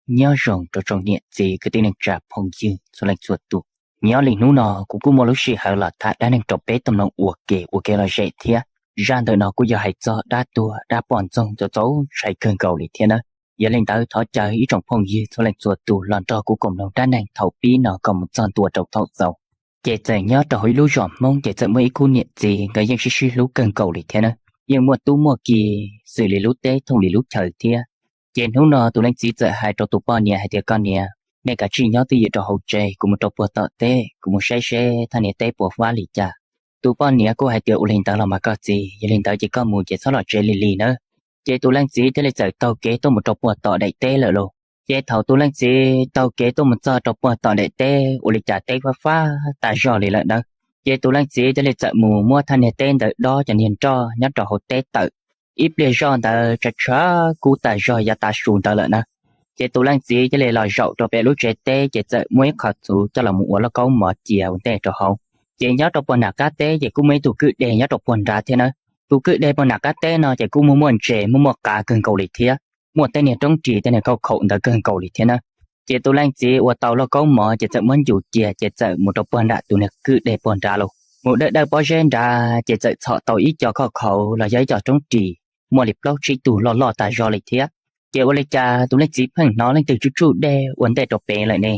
Nyob zoo rau tsoom niam txiv kwv tij neej tsa phooj ywg txhua leej txhua tus. Nyob li hnub no kuv kuj muaj lub sij hawm los tham dab neeg rau peb tau mloog ua ke ua kev lom zem thiab. Zaj ntawm no kuj yog hais txog dab tuag dab poj ntxoog txaus ntshai kawg nkaus li thiab nawb. Yog li ntawd thov caw ib tsoom phooj ywg txhua leej txhua tus los nrog kuv koom mloog dab neeg thaum pib no kom mus txog ntua rau thaum xaus. Ces txawm nyob rau hauv ib lub zos Hmoob ces txawm muaj ib khub niam txiv nkawd yeej sib sib hlub kawg nkaus li thiab nawb, yeej muaj tub muaj ki xws li lub teb thooj li lub chaw thiab. Ces hnub no tus leej txiv txawm hais rau tus poj niam hais tias, Koj niam, nej kav tsij nyob twj ywm rau hauv tsev, kuv mus rau puag tom teb, kuv mus saib seb thaj niag teb puas fab li cas. Tus poj niam kuj hais tias, Ua li ntawd los mas koj txiv, yog li ntawd ces koj mus ces txhob los tsev lig lig nawb. Ces tus leej txiv thiaj li txawm taug kev tuaj mus rau puag tom daim teb lawm lauj. Ces thaum tus leej txiv taug kev tuaj mus txog rau puag tom daim teb, ua li cas teb fab fab tas zog li lawm nawb. Ces tus leej txiv thiaj li txawm mus muab thaj niag teb ntawd dob cov niag nroj nyob rau hauv teb tawm. Ib pliag zoj ntawd tshav tshav kub tas zog yav tav su ntawd lawm na. Ces tus leej txiv thiaj li los zaum rau pem lub tsev teb ces txawm muab ib qho txhuv coj los mus ua lauj kaub mov cia ua ntej rau hauv. Ces nyob rau puag nram qab teb ces kuj muaj ib tug kwj deg nyob rau puag nrad thiab na. Tus kwj deg puag nram qab teb no ces kuj muaj muaj ntses muaj muaj qav kawg nkaus li thiab, muaj tej niag roob ris tej niag khaub khaum ntawd kawg nkaus li thiab na. Ces tus leej txiv ua tau lauj kaub mov ces txawm muab ncus cia ces txawm mus rau puag nram tus niag kwj deg puag nrad lauj. Mus dawj dawj pob zeb nrad ces txawm txhom tau ib co khauj khaum los yog ib co roob ris, muaj li plaub tsib tug loj loj tas zog li thiab. Ces ua li cas tus leej txiv pheej hnov leej twg tsuj tsuj dej ua ntej rau pem lawm ne.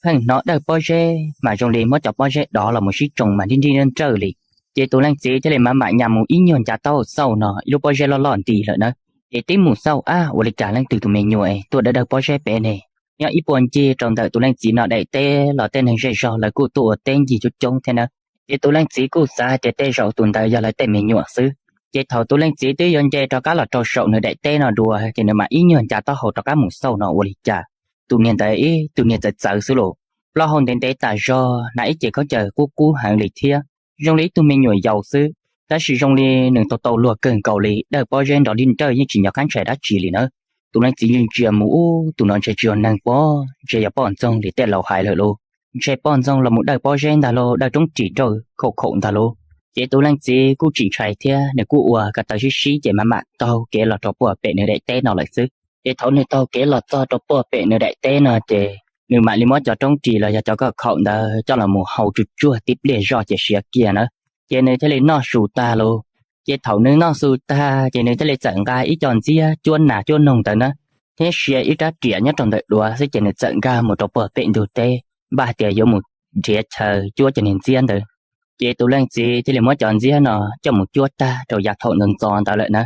Pheej hnov dawj pob zeb mas zoo li muab cov pob zeb dov los mus sib tsoo mas nrib nrib nrawj li. Ces tus leej txiv thiaj li mam mam nyas mus ib nyuag ncav taub hau xauj no ib lub pob zeb loj loj nti lawm na. Es tib mus xauj ab ua li cas leej twg tus me nyuam es tuaj dawj dawj pob zeb pem ne. Nyob ib puag ncig rau ntawm tus leej txiv no daim teb los tej neeg zej zog lawv kuj tuaj ua teb ncig coob coob thiab na. Ces tus leej txiv kuj xav hais tias tej zaum tus ntawd yog lawv tej me nyuam xwb. Ces thaum tus leej txiv twb yuav nce rov qab los rau saum nws daim teb no dua ces nws mam ib nyuag ncav taub hau rov qab mus xauj no ua li cas tus niag ntawd ib tug niag txawv txawv xwb lauj. Plaub hau ntev ntev tas zog, hnav ib ce khaub ncaws qub qub heev li thiab, zoo li ib tug me nyuam yaus xwb. Tab sis zoo li nws tau tau luag kawg nkaus li, dawj pob zeb nrov li nrawj yeej tsis nco qab ntshai dab tsi li na. Tus leej txiv ntsia mus ub tus no ntshe tsis yog neeg pob, ntshe yog poj ntxoog li tej laus hais lawm lauj. Ntshe poj ntxoog los mus dawj pob zeb ntag lauj, dawj roob ris nroj khaum khaum ntag lauj. Ces tus leej txiv kuj tsis ntshai thiab, nws kuj ua ko taw sib sib ces mam mam taug kev los rau puag pem nws daim teb no lawm xwb. Ces thaum nws taug kev los txog rau puag pem nws daim teb no ces nws mam li muab cov roob ris los yog cov khaub khaum ntawd coj los mus hau tsuj tsuag tib pliag zoj ces siav kiag na. Ces nws thiaj li noj su tag lauj. Ces thaum nws noj su tag ces nws thiaj li txawm nqa ib co ntxiab cuab nas cuab noog ntawd na, thiab sia ib rab riam nyob rau ntawm duav xwb ces nws txawm nkag mus rau puag pem ntug teb, npaj tias yuav mus nrhiav chaw cuab cov niag ntxiab ntawd. Ces tus leej txiv thiaj li muab cov ntxiab no coj mus cuab tag rau yav thaum ntxov ntxov ntawd lawm na.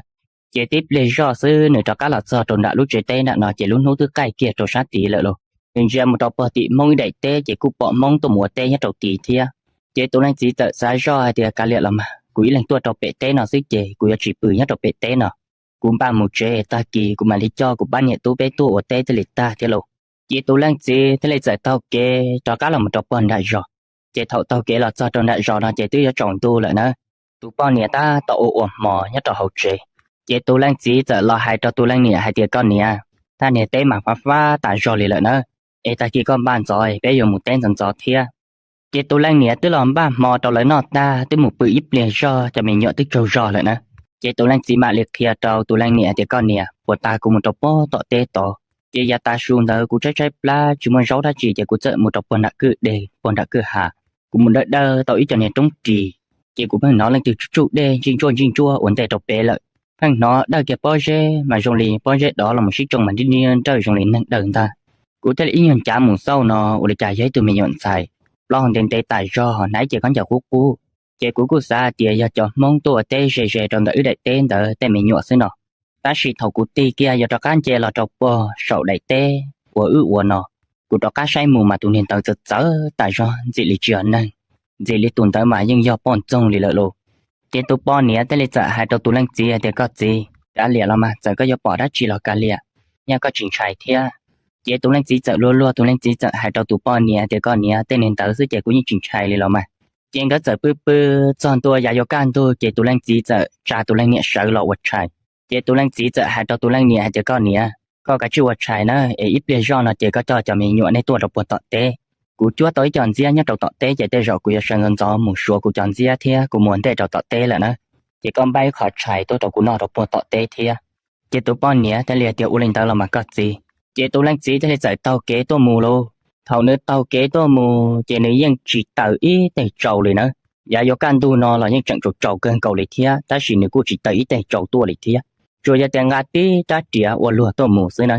Ces tib pliag zoj xwb nws rov qab los txog rau nram lub tsev teb nram no ces lub hnub twb qaij kiag rau sab tid lawm lauj. Nws ntsia mus rau puag tim Hmoob ib daim teb ces kuj pom Hmoob tuaj mus ua teb nyob rau tid thiab. Ces tus leej txiv txawm xav zoj hais tias, Kav liam los mas, kuv ib leeg tuaj rau pem teb no xwb ces kuv yuav tsis pw nyob rau pem teb no. Kuv npaj mus tsev, tag kis kuv mam li coj kuv pab niam tub peb tuaj ua teb thiaj li tag thiab lauj. Ces tus leej txiv thiaj li txawm taug kev rov qab los mus rau puag nram zos. Ces thaum taug kev los txog rau nram zos no ces twb yuav tsaus ntuj lawm na. Tus poj niam tab tom ua ua hmo nyob rau hauv tsev. Ces tus leej txiv txawm los hais rau tus leej niam hais tias, Koj niam, thaj niag teb mas fab fab tas zog li lawm na. Es tag kis koj npaj ntxov peb yuav mus teb ntxov ntxov thiab. Ces tus leej niam twb los npaj hmo rau lawv noj tag twb mus pw ib pliag zog, cov me nyuam twb tsaug zog lawm na. Ces tus leej txiv mam li qhia rau tus leej niam tias, Koj niam, puag ta kuv mus rau puag tom teb tod, ces yav tav su ntawd kuv tshaib tshaib plab tsis muaj zaub dab tsi ces kuv txawm mus rau puag nram kwj deg puag nram kwj ha. Kuv mus dawj dawj tau ib co niag roob ris, ces kuv pheej hnov leej twg tsuj tsuj dej ntsij ntsuaj ntsij ntsuaj ua ntej rau pem lawm. Pheej hnov dawj kiag pob zeb mas zoo li pob zeb dov los mus sib tsoo mas nrib nrib nrawj zoo li neeg dawj ntag. Kuv thiaj li ib nyuag ncav mus xauj no ua li cas yog ib tug me nyuam ntxhais, plaub hau ntev ntev tas zog, hnav ib ce khaub ncaws qub qub. Ces kuv kuj xav hais tias yog cov Hmoob tuaj ua teb ze ze rau ntawm wb daim teb ntawd tej me nyuam xwb no. Tab sis thaum kuv tig kiag yuav rov qab nce los rau puag saum daim teb uas wb ua no, kuv rov qab saib mus mas tus niag ntawd txawv txawv tas zog ntxim li tsis yog neeg, ntxim li tus ntawd mas yeej yog poj ntxoog li lawm lauj. Ces tus poj niam thiaj li txawm hais rau tus leej txiv hais tias, Koj txiv, kav liam los mas, txawm koj yuav pom dab tsi los kav liam, yog koj tsis ntshai thiab. Ces tus leej txiv txawm luag luag, tus leej txiv txawm hais rau tus poj niam tias, Koj niam, tej niag ntawd xwb ces kuv yeej tsis ntshai li los mas. Ces nkawd txawm pw pw txog ntua yav yuav kaj ntug ces tus leej txiv txawm tsa tus leej niam sawv los ua tshais. Ces tus leej txiv txawm hais rau tus leej niam hais tias, Koj niam, koj kav tsij ua tshais na, es ib pliag zoj no ces koj coj cov me nyuam nej tuaj rau puag tom teb. Kuv cuab tau ib co ntxiab nyob rau tom teb ces tej zaum kuv yuav sawv ntxov ntxov mus suav kuv cov ntxiab thiab kuv mus ua ntej rau tom teb lawm na. Ces koj npaj ib qho tshais tuaj rau kuv noj rau puag tom teb thiab. Ces tus poj niam thiaj li tias, Ua li ntawd los mas koj txiv. Ces tus leej txiv thiaj li txawm taug kev tuaj mus lauj. Thaum nws taug kev tuaj mus ces nws yeej tsis tawm ib teg tsau li na. Yav yuav kaj ntug no los yeej tseem tsaus tsaus kawg nkaus li thiab, tab sis nws kuj tsis tawm ib teg tsau tuaj li thiab, tsuas yog tias nqa tib rab riam ua luag tuaj mus xwb na.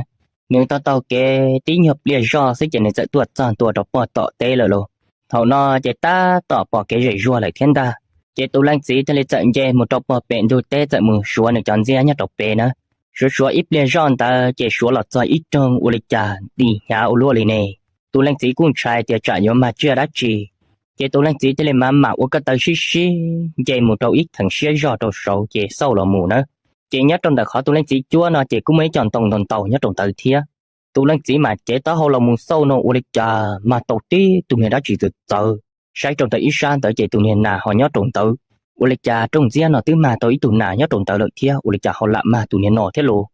Nws taug taug kev tib nyuag pliag zoj xwb ces nws txawm tuaj txog ntua rau pog tom teb lawm lauj. Thaum no ces tab tom pom kev zem zuag lawm thiab ntag. Ces tus leej txiv thiaj li txawm nce mus rau pog pem ntug teb, txawm mus suav nws cov ntxiab nyob rau pem na. Suav suav ib pliag zoj ntawd ces suav los txog ib rooj ua li cas nti hnyav ua luaj li ne. Tus leej txiv kuj ntshai tias tsam yuav mag tsiaj dab tsi, ces tus leej txiv thiaj li mam mam ua ko taw sib sib nce mus rau ib theem siab zog rau saud ces xauj los mus na. Ces nyob rau ntawm qhov tus leej txiv cuab no ces kuj muaj ib co ntoo ntau ntau nyob rau ntawd thiab. Tus leej txiv mam cev taub hau los mus xauj no ua li cas mag tau tib tug niag dab tsi txawv txawv. Saib rau ntawm ib sab ntawd ces tus niag nas ho nyob rau ntawd. Ua li cas rooj ntxiab no twb mag tau ib tug nas nyob rau ntawd lawm thiab, ua li cas ho lam mag tus niag no thiab lauj?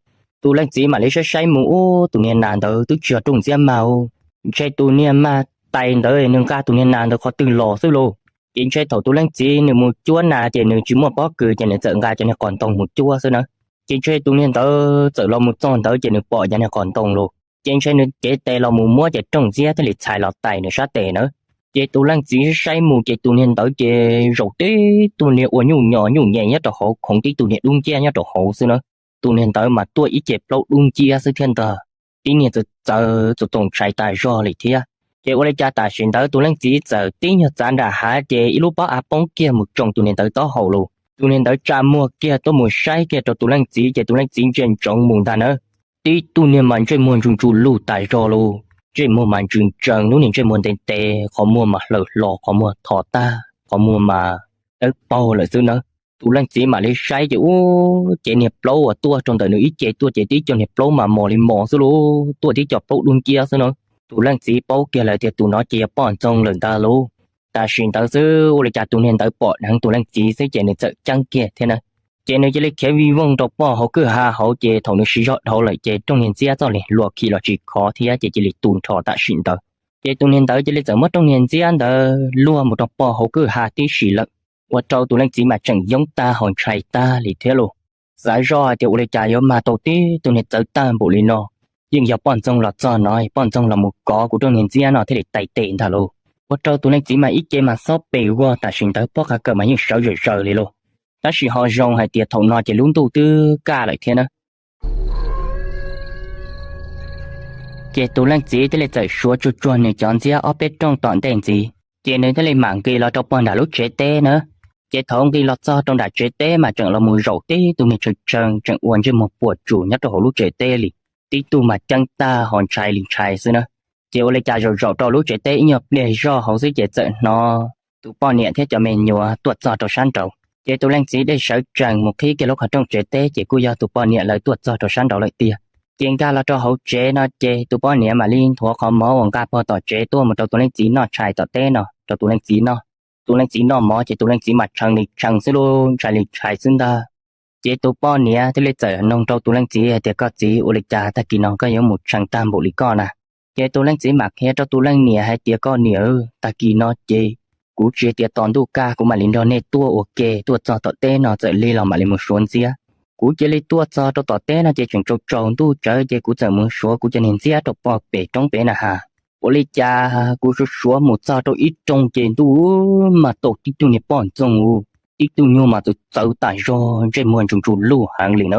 Tus leej txiv mam li saib saib mus, ub, tus niag nas ntawd twb tsis yog rooj ntxiab mag, ntshe tus niag mag tais ntawd nws nqa tus niag nas ntawd qhov twg los xwb lauj. Ces ntshe thaum tus leej txiv nws mus cuab nas ces nws tsis muaj pob kws ces nws txawm nqa cov niag qos ntoo mus cuab xwb na. Ces ntshe tus niag ntawd txawm los mus txog ntawd ces nws pom cov niag qos ntoo lauj, ces ntshe nws cev tes los mus muab ces rooj ntxiab thiaj li txhais los tais nws sab tes na. Ces tus leej txiv saib mus ces tus niag ntawd ces zaum tib tug niag ua nyuj nyo nyuj nyem nyob rau hauv, khoov tib tug niag dub nciab nyob rau hauv xwb na. Tus niag ntawd mas tuaj ib ce plaub dub nciab xwb thiab ntag. Tib niag txawv txawv txaus txaus ntshai tas zog li thiab. Ces ua li cas tam sim ntawd tus leej txiv txawm tib nyuag txav nram hav ces ib lub pob av poob kiag mus tsoo tus niag ntawd taub hau lauj. Tus niag ntawd tsa muag kiag tuaj mus saib kiag rau tus leej txiv ces tus leej txiv ntsia ntsoov mus ntag na. Tib tug niag mas ntsej muag ntsuj ntsuj lug tas zog lauj, ntsej muag mas ntsws ntsees, lub niag ntsej muag ntev ntev, qhov muag mas hlaws hlo, qhov muag tho tag, qhov muag mas dawb paug lawm xwb na. Tus leej txiv mam li saib ces ub, ces niag plaub uas tuaj rau ntawm nws ib ce tuaj ces tib co niag plaub mas mos li mos xwb lauj, tuaj tib co plaub dub nciab xwb na. Tus leej txiv paub kiag lawm tias tus no ces yog poj ntxoog lawm ntag lauj. Tam sim ntawd xwb ua li cas tus niag ntawd pom dheev tus leej txiv xwb ces nws txawm ceeb kiag thiab na. Ces nws cia li khiav vij voog rau pog hauv kwj ha hauv ces thaum nws siv zog dhau lawm ces rooj niag ntxiab txoj li hlua khi los tsis khov thiab ces cia li tu nrho tam sim ntawd. Ces tus niag ntawd cia li txawm muab rooj niag ntxiab ntawd luag mus rau pog hauv kwj ha tib si lawm, ua rau tus leej txiv mas tseem yoob tag ho ntshai tag li thiab lauj. Xav zoj hais tias ua li cas yuav mag tau tib tug niag txawv tag npaum li no, yeej yog poj ntxoog los txog no, poj ntxoog los mus kov kuv rooj niag ntxiab no thiaj li tais tes ntag lauj. Ua rau tus leej txiv mas ib ce mas xob pes vog tam sim ntawd pob qa kawm mas yeej sawv zawm zaws li lauj. Tab sis ho zoo hais tias thaum no ces lub ntuj twb kaj lawm thiab na. Ces tus leej txiv thiaj li txawm suav tsuag tsuag nws cov ntxiab ob peb rooj tom ntej ntxiv, ces nws thiaj li mam nqis los rau pog nram lub tsev teb na. Ces thaum nqis los txog rau nram tsev teb mas tseem los mus zaum tib tug niag tshee tshee tseem ua ntsej muag puas tsuas nyob rau hauv lub tsev teb li, tib tug mas ceeb tag ho ntshai li ntshai xwb na. Ces ua li cas zaum zaum rau lub tsev teb ib nyuag pliag zoj hauv xwb ces txawm hnov tus poj niam thiab cov me nyuam tuaj txog rau sab nraud. Ces tus leej txiv dej sawv tsees mus qhib kiag lub qhov rooj tsev teb ces kuj yog tus poj niam lawv tuaj txog rau sab nraud lawm tiag. Ces nkag los rau hauv tsev no ces tus poj niam mam li nthuav qhov mov uas nqa pog tom tsev tuaj mus rau tus leej txiv noj tshais tom teb no rau tus leej txiv noj. Tus leej txiv noj mov ces tus leej txiv mas tshee li tshee xwb lauj, ntshai li ntshai xwb ntag. Ces tus poj niam thiaj li txawm noog rau tus leej txiv hais tias, koj txiv, ua li cas tag kis no koj yuav mus tshee tag npaum li koj na? Ces tus leej txiv mam qhia rau tus leej niam hais tias, koj niam, tag kis no ces kuv tsis tias tos ntuj kaj kuv mam li nrog nej tuaj ua ke, tuaj txog tom teb no txawm lig los mam li mus suav ntxiab. Kuv cia li tuaj txog rau tom teb no ces tseem tsaus tsaus ntuj tsawv ces kuv txawm mus suav kuv cov niag ntxiab rau pog pem roob pem na has. Ua li cas kuv suav suav mus txog rau ib rooj ces ntuj, mas tau tib tug niag poj ntxoog, tib tug nyuag mas txawv txawv tas zog, ntsej muag ntsuj ntsuj lug heev li na.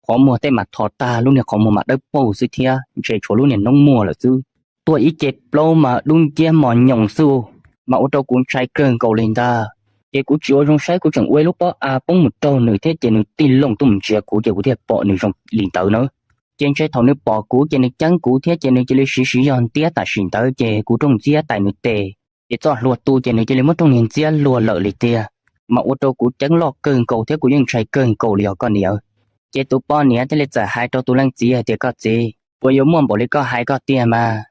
Qhov muag tej mas tho tag, lub niag qhov muag mas dawb paug xwb thiab, ntshe tshuav lub niag noob muag lawm xwb. Tuaj ib ce plaub mas dub nciab mos nyoos xwb, mas ua rau kuv ntshai kawg nkaus li ntag. Ces kuv tsis ua zoo saib, kuv tseem ua ib lub pob av poob mus raug nws thiab ces nws tig loo tuaj mus ntsia kuv ces kuv thiaj pom nws zoo li ntawd na. Ces ntshe thaum nws pom kuv ces nws ceeb kuv thiab ces nws cia li siv siv zog ntiab tam sim ntawd ces kuv rooj ntxiab tais nws tes, ces txoj hlua tu ces nws cia li muab rooj niag ntxiab luag lawm li tiag. Mas ua rau kuv ceeb loj kawg nkaus thiab kuv yeej ntshai kawg nkaus li os koj niam. Ces tus poj niam thiaj li txawm hais rau tus leej txiv hais tias, koj txiv, puas yuav muaj npaum li koj hais koj tiag mas?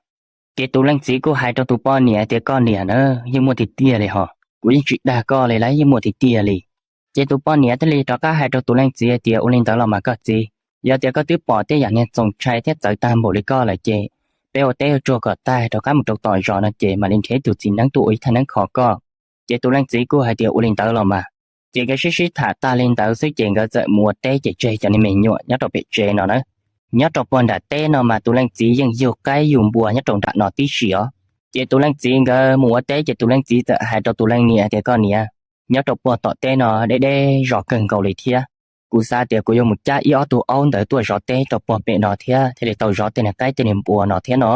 Ces tus leej txiv kuj hais rau tus poj niam tias, koj niam na, yeej muaj tiag tiag li hos, kuv yeej tsis dag koj li lauj, yeej muaj tiag tiag li. Ces tus poj niam thiaj li rov qab hais rau tus leej txiv hais tias, ua li ntawd los mas koj txiv, yog tias koj twb pom tej yam niag txaus ntshai thiab txawv tag npaum li koj lawm ces peb ua teb ua tsuag kom tag rov qab mus rau tom zos no ces mam li nrhiav ib tug txiv neeb tuaj ua ib thaj neeb kho koj. Ces tus leej txiv kuj hais tias, ua li ntawd los mas. Ces nkawd sib sib tham tag li ntawd xwb ces nkawd txawm mus ua teb ces tseg cov niag me nyuam nyob rau pem tsev no na. Nyob rau puag nram teb no mas tus leej txiv yeej yug qaib yug npua nyob rau nram no tib si os. Ces tus leej txiv nkawd mus ua teb ces tus leej txiv txawm hais rau tus leej niam tias, Koj niam, nyob rau puag tom teb no deb deb zos kawg nkaus li thiab. Kuv xav tias kuv yuav mus cab ib ob tug aub ntawd tuaj zov teb rau puag pem no thiab thiaj li tau zov tej niag qaib tej niag npua no thiab no.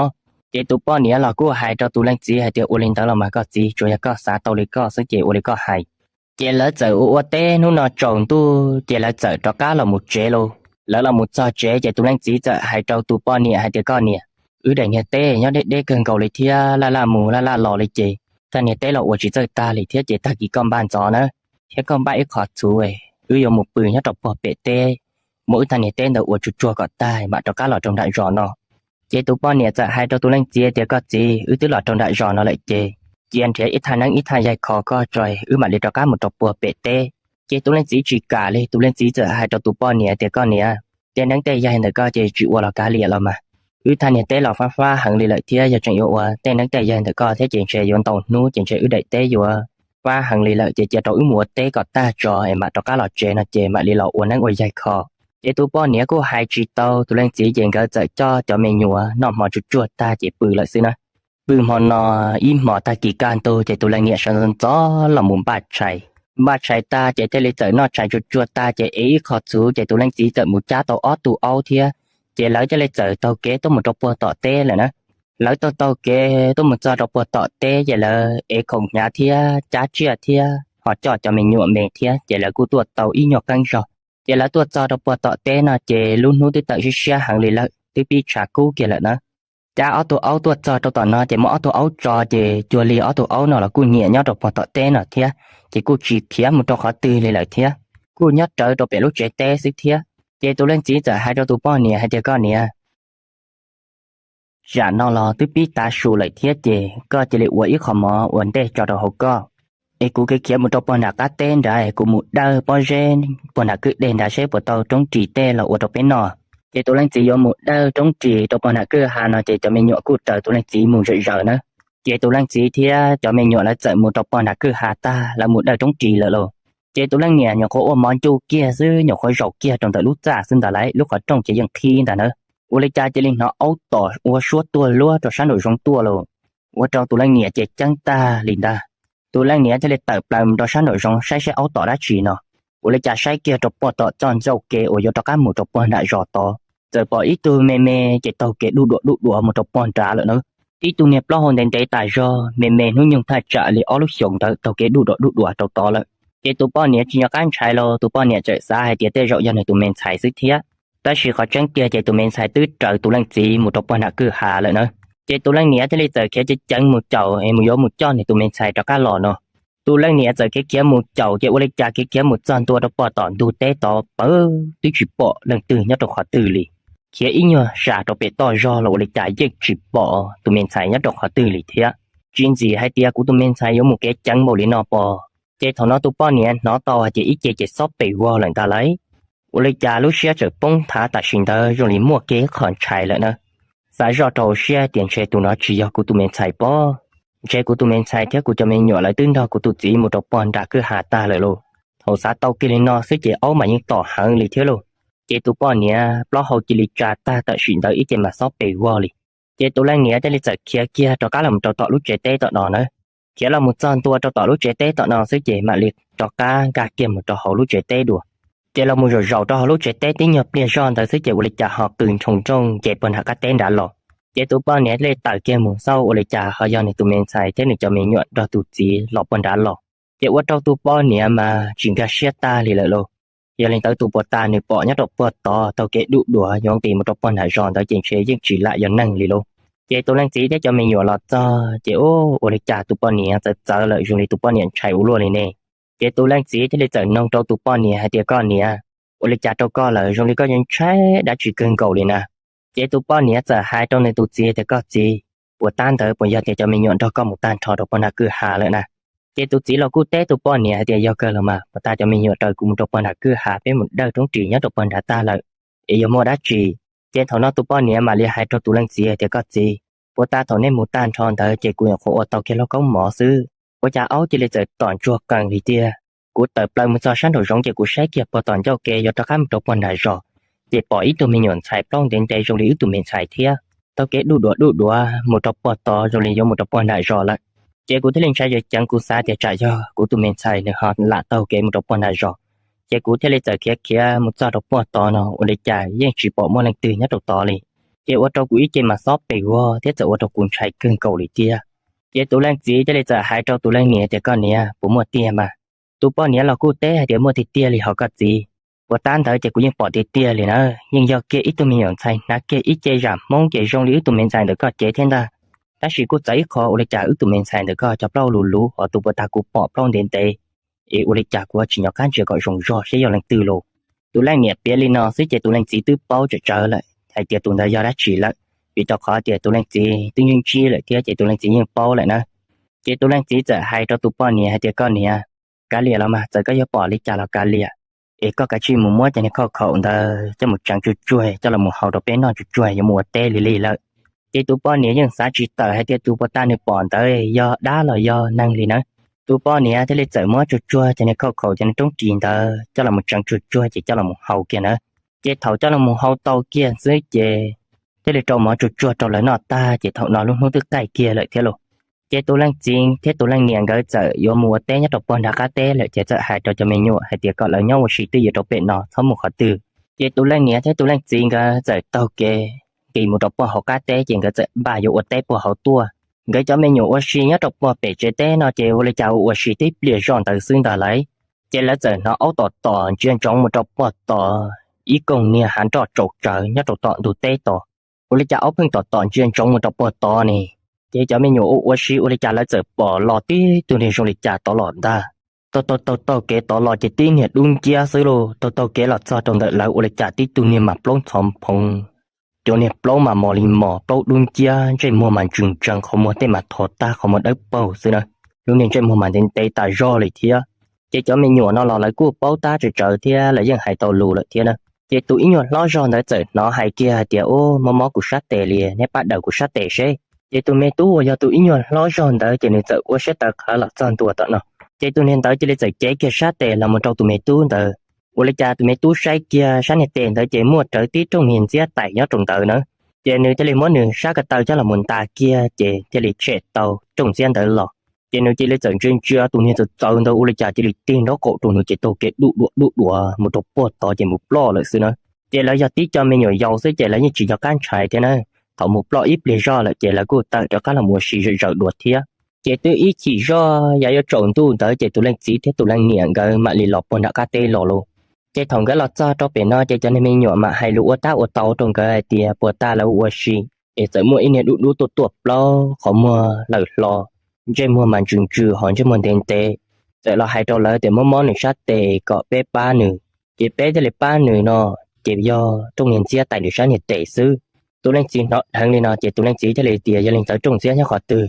Ces tus poj niam los kuj hais rau tus leej txiv hais tias, Ua li ntawd los mas koj txiv, tsuas yog koj xav tau li koj xwb ces ua li koj hais. Ces lawv txawm ua ua teb hnub no tsaus ntuj ces lawv txawm rov qab los mus tsev lauj. Lawv los mus txog tsev ces tus leej txiv txawm hais rau tus poj niam hais tias, Koj niam, wb daim niag teb nyob deb deb kawg nkaus li thiab laj laj mus laj laj los li ces tag niag teb los ua tsis txawj tag li thiab ces tag kis koj npaj ntxov nawb, thiab koj npaj ib qho txhuv, wb yuav mus pw nyob rau puag pem teb, muab wb tag niag teb ntawd ua tsuag tsuag kom tag mam rov qab los rau nram zos no. Ces tus poj niam txawm hais rau tus leej txiv tias, Koj txiv, wb twb los rau nram zos no lawm ces cia nrhiav ib thaj neeb ib thaj yaig kho koj tso, wb mam li rov qab mus rau puag pem teb. Ces tus leej txiv tsis kam li, tus leej txiv txawm hais rau tus poj niam tias, Koj niam, tej neeb tej yaig ntawm koj ces tsis ua los kav liam los mas. Wb thaj niag teb los fab fab heev li lawm thiab, yog tseem yuav ua tej neeb tej yaig ntawm koj thiab ces ntshe yuav ntau hnub ces ntshe wb daim teb yuav fab heev li lawm ces cia rau wb mus ua teb kom tag tso es mam rov qab los tsev no ces mam li los ua neeb ua yaig kho. Ces tus poj niam kuj hais tsis tau tus leej txiv ces nkawd txawm coj cov me nyuam noj hmo tsuag tsuag tag ces pw lawm xwb na. Pw hmo no ib hmos tag kis kaj ntug ces tus leej niam sawv ntxov ntxov los mus npaj tshais. Npaj tshais tag ces thiaj li txawm noj tshais tsuag tsuag tag ces ev ib qho txhuv ces tus leej txiv txawm mus cab tau ob tug aub thiab, ces lawv thiaj li txawm taug kev tuaj mus rau puag tom teb lawm na. Lawv taug taug kev tuaj mus txog rau puag tom teb ces lawv ev khoom hnyav thiab cab tsiaj thiab ho coj cov me nyuam me thiab ces lawv kuj tuaj tau ib nyuag qeeb zog. Ces lawv tuaj txog rau puag tom teb no ces lub hnub twb tawm siab siab heev li lawm, twb pib tshav kub kiag lawm na. Cab ob tug aub tuaj txog rau tom no ces muab ob tug aub tso ces cuag li ob tug aub no los kuj nyiam nyob rau puag tom teb no thiab, ces kuj tsis khiav mus rau qhov twg li lawm thiab, kuj nyob rawv rau pem lub tsev teb xwb thiab. Ces tus leej txiv txawm hais rau tus poj niam hais tias, Koj niam, tsam no los twb pib tav su lawm thiab ces koj cia li ua ib qho mov ua ntej tso rau hauv koj, es kuv khiav khiav mus rau puag nram qab teb nrad, kuv mus dawj pob zeb puag nram kwj deg nrad seb puas tau roob ris tej los ua rau peb noj. Ces tus leej txiv yuav mus dawj roob ris rau puag nram kwj ha no ces cov me nyuam kuj raws tus leej txiv mus zom zaws na. Ces tus leej txiv thiab cov me nyuam lawv txawm mus rau puag nram kwj ha tag, lawv mus dawj roob ris lawm lauj. Ces tus leej niam nyuam qhuav ua mov ncu kiag xwb, nyuam qhuav zaum kiag rau ntawm lub txaj xwb ntag lauj, lub qhov rooj ces yeej qhib ntag na. Ua li cas cia li hnov aub tom ua suab tuag luag rau sab nraum zoov tuaj lauj. Ua rau tus leej niam ces ceeb tag li ntag. Tus leej niam thiaj li tawm plaws mus rau sab nraum zoov saib seb aub tom dab tsi no. Ua li cas saib kiag rau puag tom txoj ntxauj kev uas yuav rov qab mus rau puag nram zos tod, txawm pom ib tug me me ces taug kev duj duam duj duam mus rau puag nrad lawm na. Ib tug niag plaub hau ntev ntev tas zog, me me hnub nyoog thaj tsam li ob lub xyoos ntawd taug kev duj duam duj duam rau tod lawm. Ces tus poj niam tsis nco qab ntshai los tus poj niam txawm xav hais tias tej zaum yog nws tus me ntxhais xwb thiab. Tab sis qhov tseeb tiag ces tus me ntxhais twb raws tus leej txiv mus rau puag nram kwj ha lawm na. Ces tus leej niam thiaj li txawm khiav ceev ceev mus caum es mus yuav mus coj nws tus me ntxhais rov qab los no. Tus leej niam txawm khiav khiav mus caum ces ua li cas khiav khiav mus txog ntua rau puag tom ntug teb tod pawg twb tsis pom leej twg nyob rau qhov twg li. Khiav ib nyuag sas rau pem toj zog los ua li cas yeej tsis pom tus me ntxhais nyob rau qhov twg li thiab. Tsis ntxim hais tias kuv tus me ntxhais yuav mus kev ceev npaum li no pom. Ces thaum no tus poj niam hnov tau hais tias ib ce ces xob pes vog lawm ntag lauj. Ua li cas lub siab txawm poob nthav tam sim ntawd zoo li muaj kev qhov ntshai lawm na. Xav zoj rau hauv siab tias ntshe tus no tsis yog kuv tus me ntxhais pob. Ntshe kuv tus me ntxhais thiab kuv cov me nyuam lawv twb nrog kuv tus txiv mus rau puag nram kwj ha tag lawm lauj. Thaum xav tau kiag li no xwb ces aub mas yeej tom heev li thiab lauj. Ces tus poj niam plaub hau cia li tsa tag tam sim ntawd ib ce mas xob pes vog li. Ces tus leej niam thiaj li txawm khiav kiag rov qab los rau tom lub tsev teb tom no na. Khiav los mus txog ntua rau tom lub tsev teb tom no xwb ces mam li rov qab nkag kiag mus rau hauv lub tsev teb dua. Ces los mus zaum zaum rau hauv lub tsev teb tib nyuag pliag zoj ntawd xwb ces ua li cas ho qw nroo nrooj nce puag nram qab teb nrad los. Ces tus poj niam thiaj li tawm kiag mus xauj ua li cas ho yog nws tus me ntxhais thiab nws cov me nyuam nrog tus txiv los puag nrad los. Ces ua rau tus poj niam mas tsis nkag siab tag li lawm lauj. Yog li ntawd tus puag ta nws pom nyob rau puag tod taug kev duj duam yuav nqis mus rau puag nram zos ntawd ces ntshe yeej tsis lam yog neeg li lauj. Ces tus leej txiv thiab cov me nyuam los txog ces ua li cas tus poj niam txawv txawv lawm, zoo li tus poj niam ntshai ua luaj li ne. Ces tus leej txiv thiaj li txawm noog rau tus poj niam hais tias, Koj niam, ua li cas rau koj lawm, zoo li koj ntshai dab tsi kawg nkaus li na? Ces tus poj niam txawm hais rau nws tus txiv tias, Koj txiv, puag ta ntawd puas yog tias cov me nyuam nrog koj mus tag nrho rau puag nram kwj ha lawm na? Ces tus txiv los kuj teb tus poj niam hais tias, Yog kawg los mas, puag ta cov me nyuam raws kuv mus rau puag nram kwj ha, peb mus dawj roob ris nyob rau puag nrad tag lawm, es yog muaj dab tsi? Ces thaum no tus poj niam mam li hais rau tus leej txiv tias, Koj txiv, puag ta thaum nej mus tag nrho ntawd ces kuv nyuam qhuav ua tau kiag lauj kaub mov xwb, ua cas aub cia li txawm tom ntsuag qees li tiag. Kuv tawm plaws mus txog sab nraum zoov ces kuv saib kiag puag tom ncauj ke yuav rov qab mus rau puag nram zos, ces pom ib tug me nyuam ntxhais plaub ntev ntev zoo li wb tus me ntxhais thiab, taug kev duj duav duj duav mus rau puag tod zoo li yuav mus rau puag nram zos lawm. Ces kuv thiaj li ntshai ceev ceev, kuv xav tias tsam yog kuv tus me ntxhais nws ho lam taug kev mus rau puag nram zos. Ces kuv thiaj li txawm khiav khiav mus txog rau puag tod no ua li cas yeej tsis pom muaj leej twg nyob rau tod li. Ces ua rau kuv ib ce mas xob pes vog thiab txawm ua rau kuv ntshai kawg nkaus li thiab. Ces tus leej txiv thiaj li txawm hais rau tus leej niam tias, Koj niam, puas muaj tiag mas? Tus poj niam los kuj teb hais tias, Muaj tiag tiag li hos koj txiv. Puag ta ntawd ces kuv yeej pom tiag tiag li na, yeej yog kiag ib tug me nyuam ntxhais hnav kiag ib ce zam Hmoob ces zoo li wb tus me ntxhais ntawm koj cev thiab ntag. Tab sis kuj txawv ib qho, ua li cas wb tus me ntxhais ntawm koj cov plaub luv luv hos tus puag ta kuv pom plaub ntev ntev, es ua li cas kuv tsis nco qab ntsia kom zoo zog seb yog leej twg los? Tus leej niam piav li no xwb ces tus leej txiv twb paub tsawv tsawv lawm hais tias tus ntawd yog dab tsi lawm, vim rau qhov tias tus leej txiv twb ntsib ntsib lawm thiab ces tus leej txiv yeej paub lawm na. Ces tus leej txiv txawm hais rau tus poj niam hais tias, Koj niam, kav liam los mas, txawm koj yuav pom li cas los kav liam, es koj kav tsij mus muab cov niag khauj khaum ntawd coj mus tseev tsuag tsuag coj los mus hau rau peb noj tsuag tsuag, yuav mus ua teb li li lawm. Ces tus poj niam yeej xav tsis tawm hais tias tus puag ta nws pom ntawd yog dab los yog neeg li na. Tus poj niam thiaj li txawm muab tsuag tsuag cov niag khauj khaum cov niag roob ris ntawd coj los mus tseev tsuag tsuag ces coj los mus hau kiag na. Ces thaum coj los mus hau tau kiag xwb ces thiaj li rau mov tsuag tsuag rau lawv noj tag ces thaum no lub hnub twb qaij kiag lawm thiab lauj. Ces tus leej txiv thiab tus leej niam nkawd txawm yuav mus ua teb nyob rau puag nram qab teb lawm ces txawm hais rau cov me nyuam hais tias kom lawv nyob ua si twj ywm rau pem no txhob mus qhov twg. Ces tus leej niam thiab tus leej txiv nkawd txawm taug kev nqis mus rau puag hauv qab teb ces nkawd txawm npaj yuav ua teb puag hauv tuaj. Nkawd cov me nyuam ua si nyob rau puag pem tsev teb no ces ua li cas ua ua si tib pliag zoj ntawd xwb ntag lauj, ces lawv txawm hnov aub tom tom ntsia ntsoov mus rau puag tod ib koog niag hav nroj tsaus tsawv nyob rau tom ntug teb tod. Ua li cas aub pheej tom tom ntsia ntsoov mus rau puag tod ne? Ces cov me nyuam ua ua si ua li cas lawv txawm pom los tib tug niag zoo li cas tod los ntag. Taug taug taug taug kev tod los ces tib niag dub nciab xwb lauj. Taug taug kev los txog rau ntawm lawv ua li cas tib tug niag mas plaub ntxhov phoov, cov niag plaub mas mos li mos, plaub dub nciab, ntsej muag mas ntsws ntsees, qhov muag tej mas thov tag, qhov muag dawb paug xwb na. Lub niag ntsej muag mas ntev ntev tas zog li thiab. Ces cov me nyuam no los lawv kuj paub tab tsawv tsawv thiab lawv yeej hais tau lus lawm thiab na. Ces tus ib nyuag hlob zog ntawd txawm hnov hais kiag hais tias, Ub, mob mob kuv sab tes li, neb pab daws kuv sab tes seb. Ces tus me tub uas yog tus ib nyuag hlob zog ntawd ces nws txawm ua siab tawv qhawv los txog ntua tom no. Ces tus niag ntawd cia li txawm cev kiag sab tes los mus rau tus me tub ntawd. Ua li cas tus me tub saib kiag sab niag tes ntawd ces muaj rawv tib rooj niag ntxiab tais nyob rau ntawd na. Ces nws thiaj li muab nws sab ko taw coj los mus ntas kiag ces thiaj li tshem tau rooj ntxiab ntawd los. Ces nws cia li txawm ntsia ntsia tus niag txawv txawv ntawd ua li cas cia li tig nraub qaum rau nws ces taug kev duj duav duj duav mus rau puag tod ces mus ploj lawm xwb na. Ces lawv yog tib co me nyuam yaus xwb ces lawv yeej tsis nco qab ntshai thiab na. Thaum mus ploj ib pliag zoj lawm ces lawv kuj tawm rov qab los mus ua si zom zaws dua thiab. Ces twb ib chim zoj yav yuav tsaus ntuj ntawd ces tus leej txiv thiab tus leej niam nkawd mam li los puag nram qab teb los lauj. Ces thaum nkawd los txog rau pem no ces cov niag me nyuam mam hais lus ua tab ua tau rau nkawd hais tias puag ta lawv ua si es txawm muaj ib niag dub dub tuaj tuaj plaub qhov muag lawm hlo, ntsej muag mas ntsws ntsws ho ntsej muag ntev ntev, txawm los hais rau lawv tias mob mob nws sab tes kom peb pab nws. Ces peb thiaj li pab nws no, ces yog rooj niag ntxiab tais nws sab niag tes xwb. Tus leej txiv hnov dheev li no ces tus leej txiv thiaj li tias, Yog li ntawd rooj ntxiab nyob qhov twg?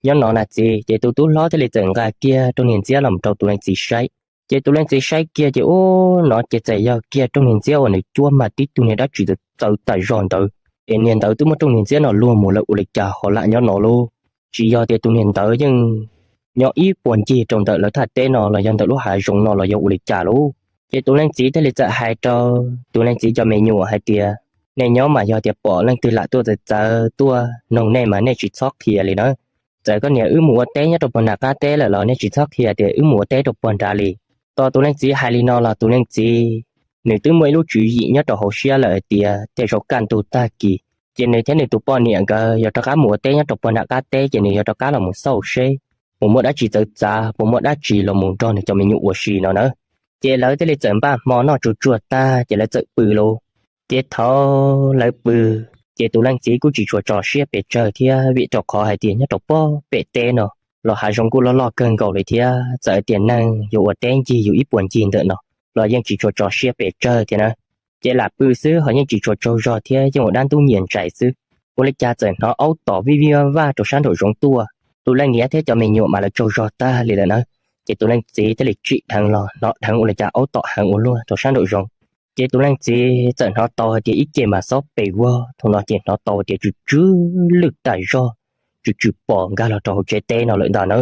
Nyob no na txiv. Ces tus tub hlob thiaj li txawm nqa kiag rooj niag ntxiab los rau tus leej txiv saib. Ces tus leej txiv saib kiag ces ub, no ces txawm yog kiag rooj niag ntxiab uas nws cuab mas tib tug niag dab tsi txawv txawv tas zog ntawd. Es niag ntawd twb muab rooj niag ntxiab no luag mus lawm ua li cas ho lam nyob no lauj? Tsis yog tias tus niag ntawd yeej nyob ib puag ncig rau ntawm lawv thaj teb no los yog ntawm lub hav zoov no los yog ua li cas lauj? Ces tus leej txiv thiaj li txawm hais rau tus leej txiv cov me nyuam hais tias, Nej nyob mas yog tias pom leej twg lam tuaj txawv txawv tuaj noog nej mas nej tsis txhob qhia li na. Txawm koj niam wb mus ua teb nyob rau puag nram qab teb lawm los nej tsis txhob qhia tias wb mus ua teb rau puag nrad li. Tau tus leej txiv hais li no los tus leej txiv nws twb muaj ib lub tswv yim nyob rau hauv siab lawm hais tias tej zaum kaj ntug tag kis ces nws thiab nws tus poj niam nkawd yuav rov qab mus ua teb nyob rau puag nram qab teb ces nws yuav rov qab los mus xauj seb puas muaj dab tsi txawv txav, puas muaj dab tsi los mus nrog nws cov me nyuam ua si no na. Ces lawv thiaj li txawm npaj hmo noj tsuag tsuag tag ces lawv txawm pw lauj. Ces thaum lawv pw, ces tus leej txiv kuj tsis tshua tso siab pes tsawg thiab vim rau qhov hais tias nyob rau puag pem teb no los hav zoov kuj loj loj kawg nkaus li thiab txawm hais tias neeg yuav ua teb ncig yus ib puag ncig ntawm no los yeej tsis tshua tso siab pes tsawg thiab na. Ces lam pw xwb ho yeej tsis tshua tsaug zog thiab yeej ua dab ntub nyias ntsais xwb. Ua li cas txawm hnov aub tom vij vij vaj vaj rau sab nraum zoov tuaj. Tus leej niam thiab cov me nyuam mas lawv tsaug zog tag li lawm na. Ces tus leej txiv thiaj li tsim dheev los hnov dheev ua li cas aub tom heev ua luaj rau sab nraum zoov. Ces tus leej txiv txawm hnov tau hais tias ib ce mas xob pes vog, thaum no ces hnov tau hais tias tsw tsw lwj tas zog, tsw tsw pom nkag los rau hauv tsev teb no lawm ntag na.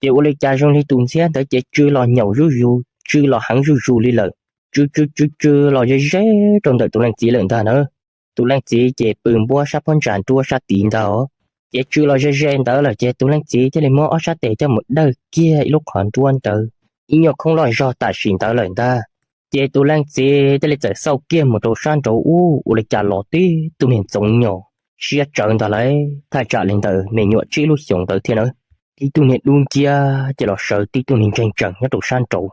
Ces ua li cas zoo li tus ntxhiab ntawd ces tsw los nyaum zuj zus, tsw los heev zuj zus li lawm. tsw tsw tsw tsw los ze ze rau ntawm tus leej txiv lawm ntag na. Tus leej txiv ces pw npuab sab phab ntsa nruab sab tid ntag. Ces tsw los ze ze ntawd lawm ces tus leej txiv thiaj li muab ob sab tes coj mus dawj kiag ib lub qhov nruab ntawd, ib nyuag khoob loj zog tam sim ntawd lawm ntag. Ces tus leej txiv thiaj li txawm xauj kiag mus rau sab nraud ub ua li cas los tib tug niag ntxoov nyos siab tsawv ntag lauj, thaj tsam li ntawm me nyuam tsib lub xyoos ntawd thiab na. Tib tug niag dub nciab ces los sawv tib tug niag ntseeg tsees nyob rau sab nraud,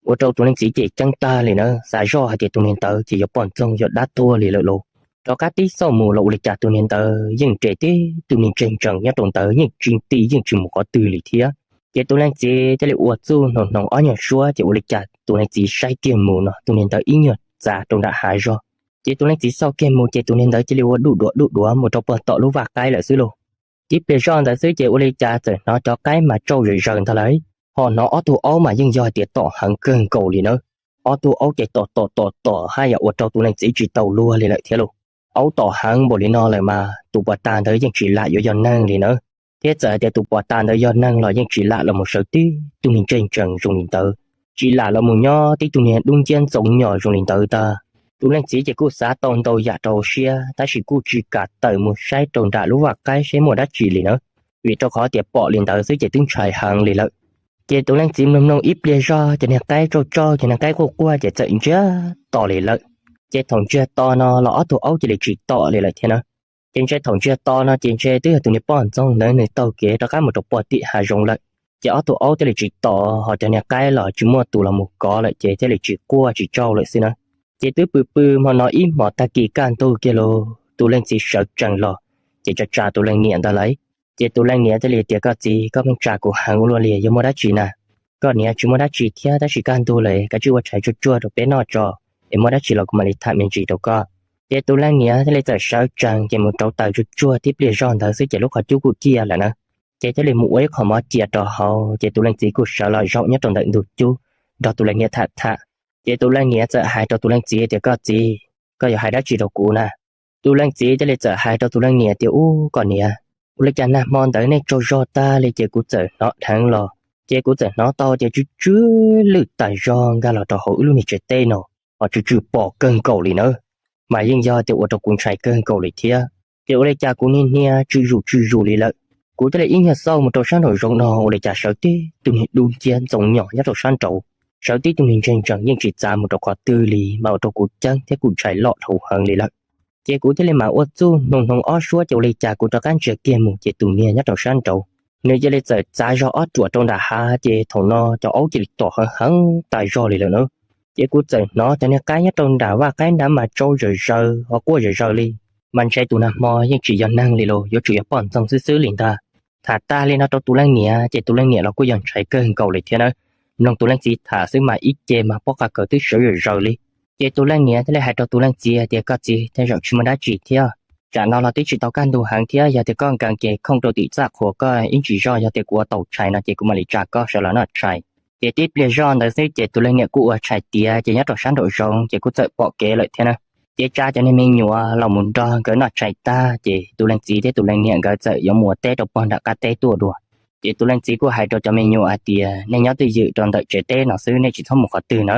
ua rau tus leej txiv ces ceeb tag li na, xav zoj hais tias tus niag ntawd ces yog poj ntxoog yog dab tuag li lawm lauj. Rov qab tib xauj mus los ua li cas tus niag ntawd yeej nres tib tug niag ntseeg tsees nyob rau ntawd yeej tsis nti yeej tsis mus qhov twg li thiab. Ces tus leej txiv thiaj li ua txuj hnoos hnoos ob nyuag suab ces ua li cas tus leej txiv saib kiag mus no tus niag ntawd ib nyuag txav rau nram hav zog. Ces tus leej txiv xauj kiag mus ces tus niag ntawd cia li ua duj duav duj duav mus rau puag tom lub vaj qaib lawm xwb lauj. Tib pliag zoj ntawd xwb ces ua li cas txawm hnov cov qaib mas tsauj zom zaws ntag lauj, ho hnov ob tug aub mas yeej yog hais tias tom heev kawg nkaus li na. Ob tug aub ces tom tom tom tom haj yam ua rau tus leej txiv tsis tau luag li lawm thiab lauj. Aub tom heev npaum li no lawm mas tus puas tas ntawd yeej tsis lam yuav yog neeg li na, thiab txawm hais tias tus puas tas ntawd yog neeg los yeej tsis lam los mus sawv tib tug niag ntseeg tsees zoo li ntawd, tsis lam los mus nyob tib tug niag dub nciab ntxoov nyos zoo li ntawd tag. Tus leej txiv ces kuj xav tau ntau yam rau hauv siab tab sis kuj tsis kam tawm mus saib rau nram lub vaj qaib seb muaj dab tsi li na, vim rau qhov tias pom li ntawd xwb ces twb ntshai heev li lawm. Ces tus leej txiv mloog mloog ib pliag zog cov niag qaib tsauj tsauj cov niag qaib quaj quaj ces txawm ntsiag to li lawm. Ces thaum ntsiag to no los ob tug aub cia li tsis tom li lawm thiab na. Ces ntshe thaum ntsiag to no ces ntshe twb yog tus niag poj ntxoog ntawd nws taug kev rov qab mus rau puag tim hav zoov lawm. Ces ob tug aub thiaj li tsis tom ho cov niag qaib los tsis muaj tus los mus kov lawm ces thiaj li tsis quaj tsis tsauj lawm xwb na. Ces twb pw pw hmo no ib hmos tag kis kaj ntug kiag los tus leej txiv sawv tsees los, ces tsa tsa tus leej niam ntag lauj. Ces tus leej niam thiaj li tias koj txiv, koj pheej tsa kuv heev ua luaj li, yog muaj dab tsi na? Koj niam, tsis muaj dab tsi thiab tab sis kaj ntug lawm, kav tsij ua tshais tsuag tsuag rau peb noj tso, es muaj dab tsi los kuv mam li tham me ntsis rau koj. Ces tus leej niam thiaj li txawm sawv tsees ces mus rauv taws tsuag tsuag tib pliag zog ntawd xwb ces lub qhov cub kuj ciaj lawm na. Ces thiaj li mus ua ib qho mov cia rau hauv ces tus leej txiv kuj sawv los zaum nyob rau ntawm ntug cub nrog tus leej niam tham tham. Ces tus leej niam txawm hais rau tus leej txiv tias koj txiv, koj yuav hais dab tsi rau kuv na? Tus leej txiv thiaj li txawm hais rau tus leej niam tias ub koj niam, ua li cas nag hmo ntawd nej tsaug zog tag li ces kuv txawm hnov dheev los, ces kuv txawm hnov tau tias tsw tsw lwj tas zog nkag los rau hauv wb lub niag tsev teb no, ho tsw tsw pom kawg nkaus li na, mas yeej yog tias ua rau kuv ntshai kawg nkaus li thiab. Ces ua li cas kuv niag hnia tsw zus tsw zus li lawm, kuv thiaj li ib nyuag xauj mus rau sab nraum zoov no ua li cas sawv tib tug niag dub nciab ntxoov nyos nyob rau sab nraud, sawv tib tug niag ntseeg tsees yeej tsis txav mus rau qhov twg li mas ua rau kuv ceeb thiab kuv ntshai loj dhau heev li lawm. Ces kuv thiaj li mam ua txuj hnoos hnoos ob suab ces ua li cas kuv rov qab ntsia kiag mus ces tus niag nyob rau sab nraud, nws cia li txawm txav zog ob ruam rau nram hav ces thaum no cov aub cia li tom heev heev tas zog li lawm na. Ces kuv txawm hnov cov niag qaib nyob rau nram vaj qaib nrad mas tsau zawm zaws ho quaj zawm zaws li, mas ntshe tus nag hmo yeej tsis yog neeg li los yuav tsum yog poj ntxoog xwb xwb li ntag. Tham tag li no rau tus leej niam ces tus leej niam los kuj yog ntshai kawg nkaus li thiab na. Mloog tus leej txiv tham xwb mas ib ce mas pob qa kaws twb sawv zawm zaws li. Ces tus leej niam thiaj li hais rau tus leej txiv tias koj txiv, tej zaum tsis muaj dab tsi thiab, tsam no los twb tsis tau kaj ntug heev thiab, yog tias koj nkees ces khooj rau tim txaj qhua koj ib ntsis zog, yog tias kuv ua tau tshais no ces kuv mam li tsa koj sawv los noj tshais. Ces tib pliag zoj ntawd xwb ces tus leej niam kuj ua tshais tiav ces nyob rau sab nraum zoov ces kuj txawm pom kev lawm thiab na. Ces tsa cov niag me nyuam los mus nrog nkawd noj tshais tag ces tus leej txiv thiab tus leej niam nkawd txawm yuav mus ua teb rau puag nram qab teb tuaj dua. Ces tus leej txiv kuj hais rau cov me nyuam hais tias nej nyob twj ywm rau ntawm tsev teb no xwb, nej tsis txhob mus qhov twg na.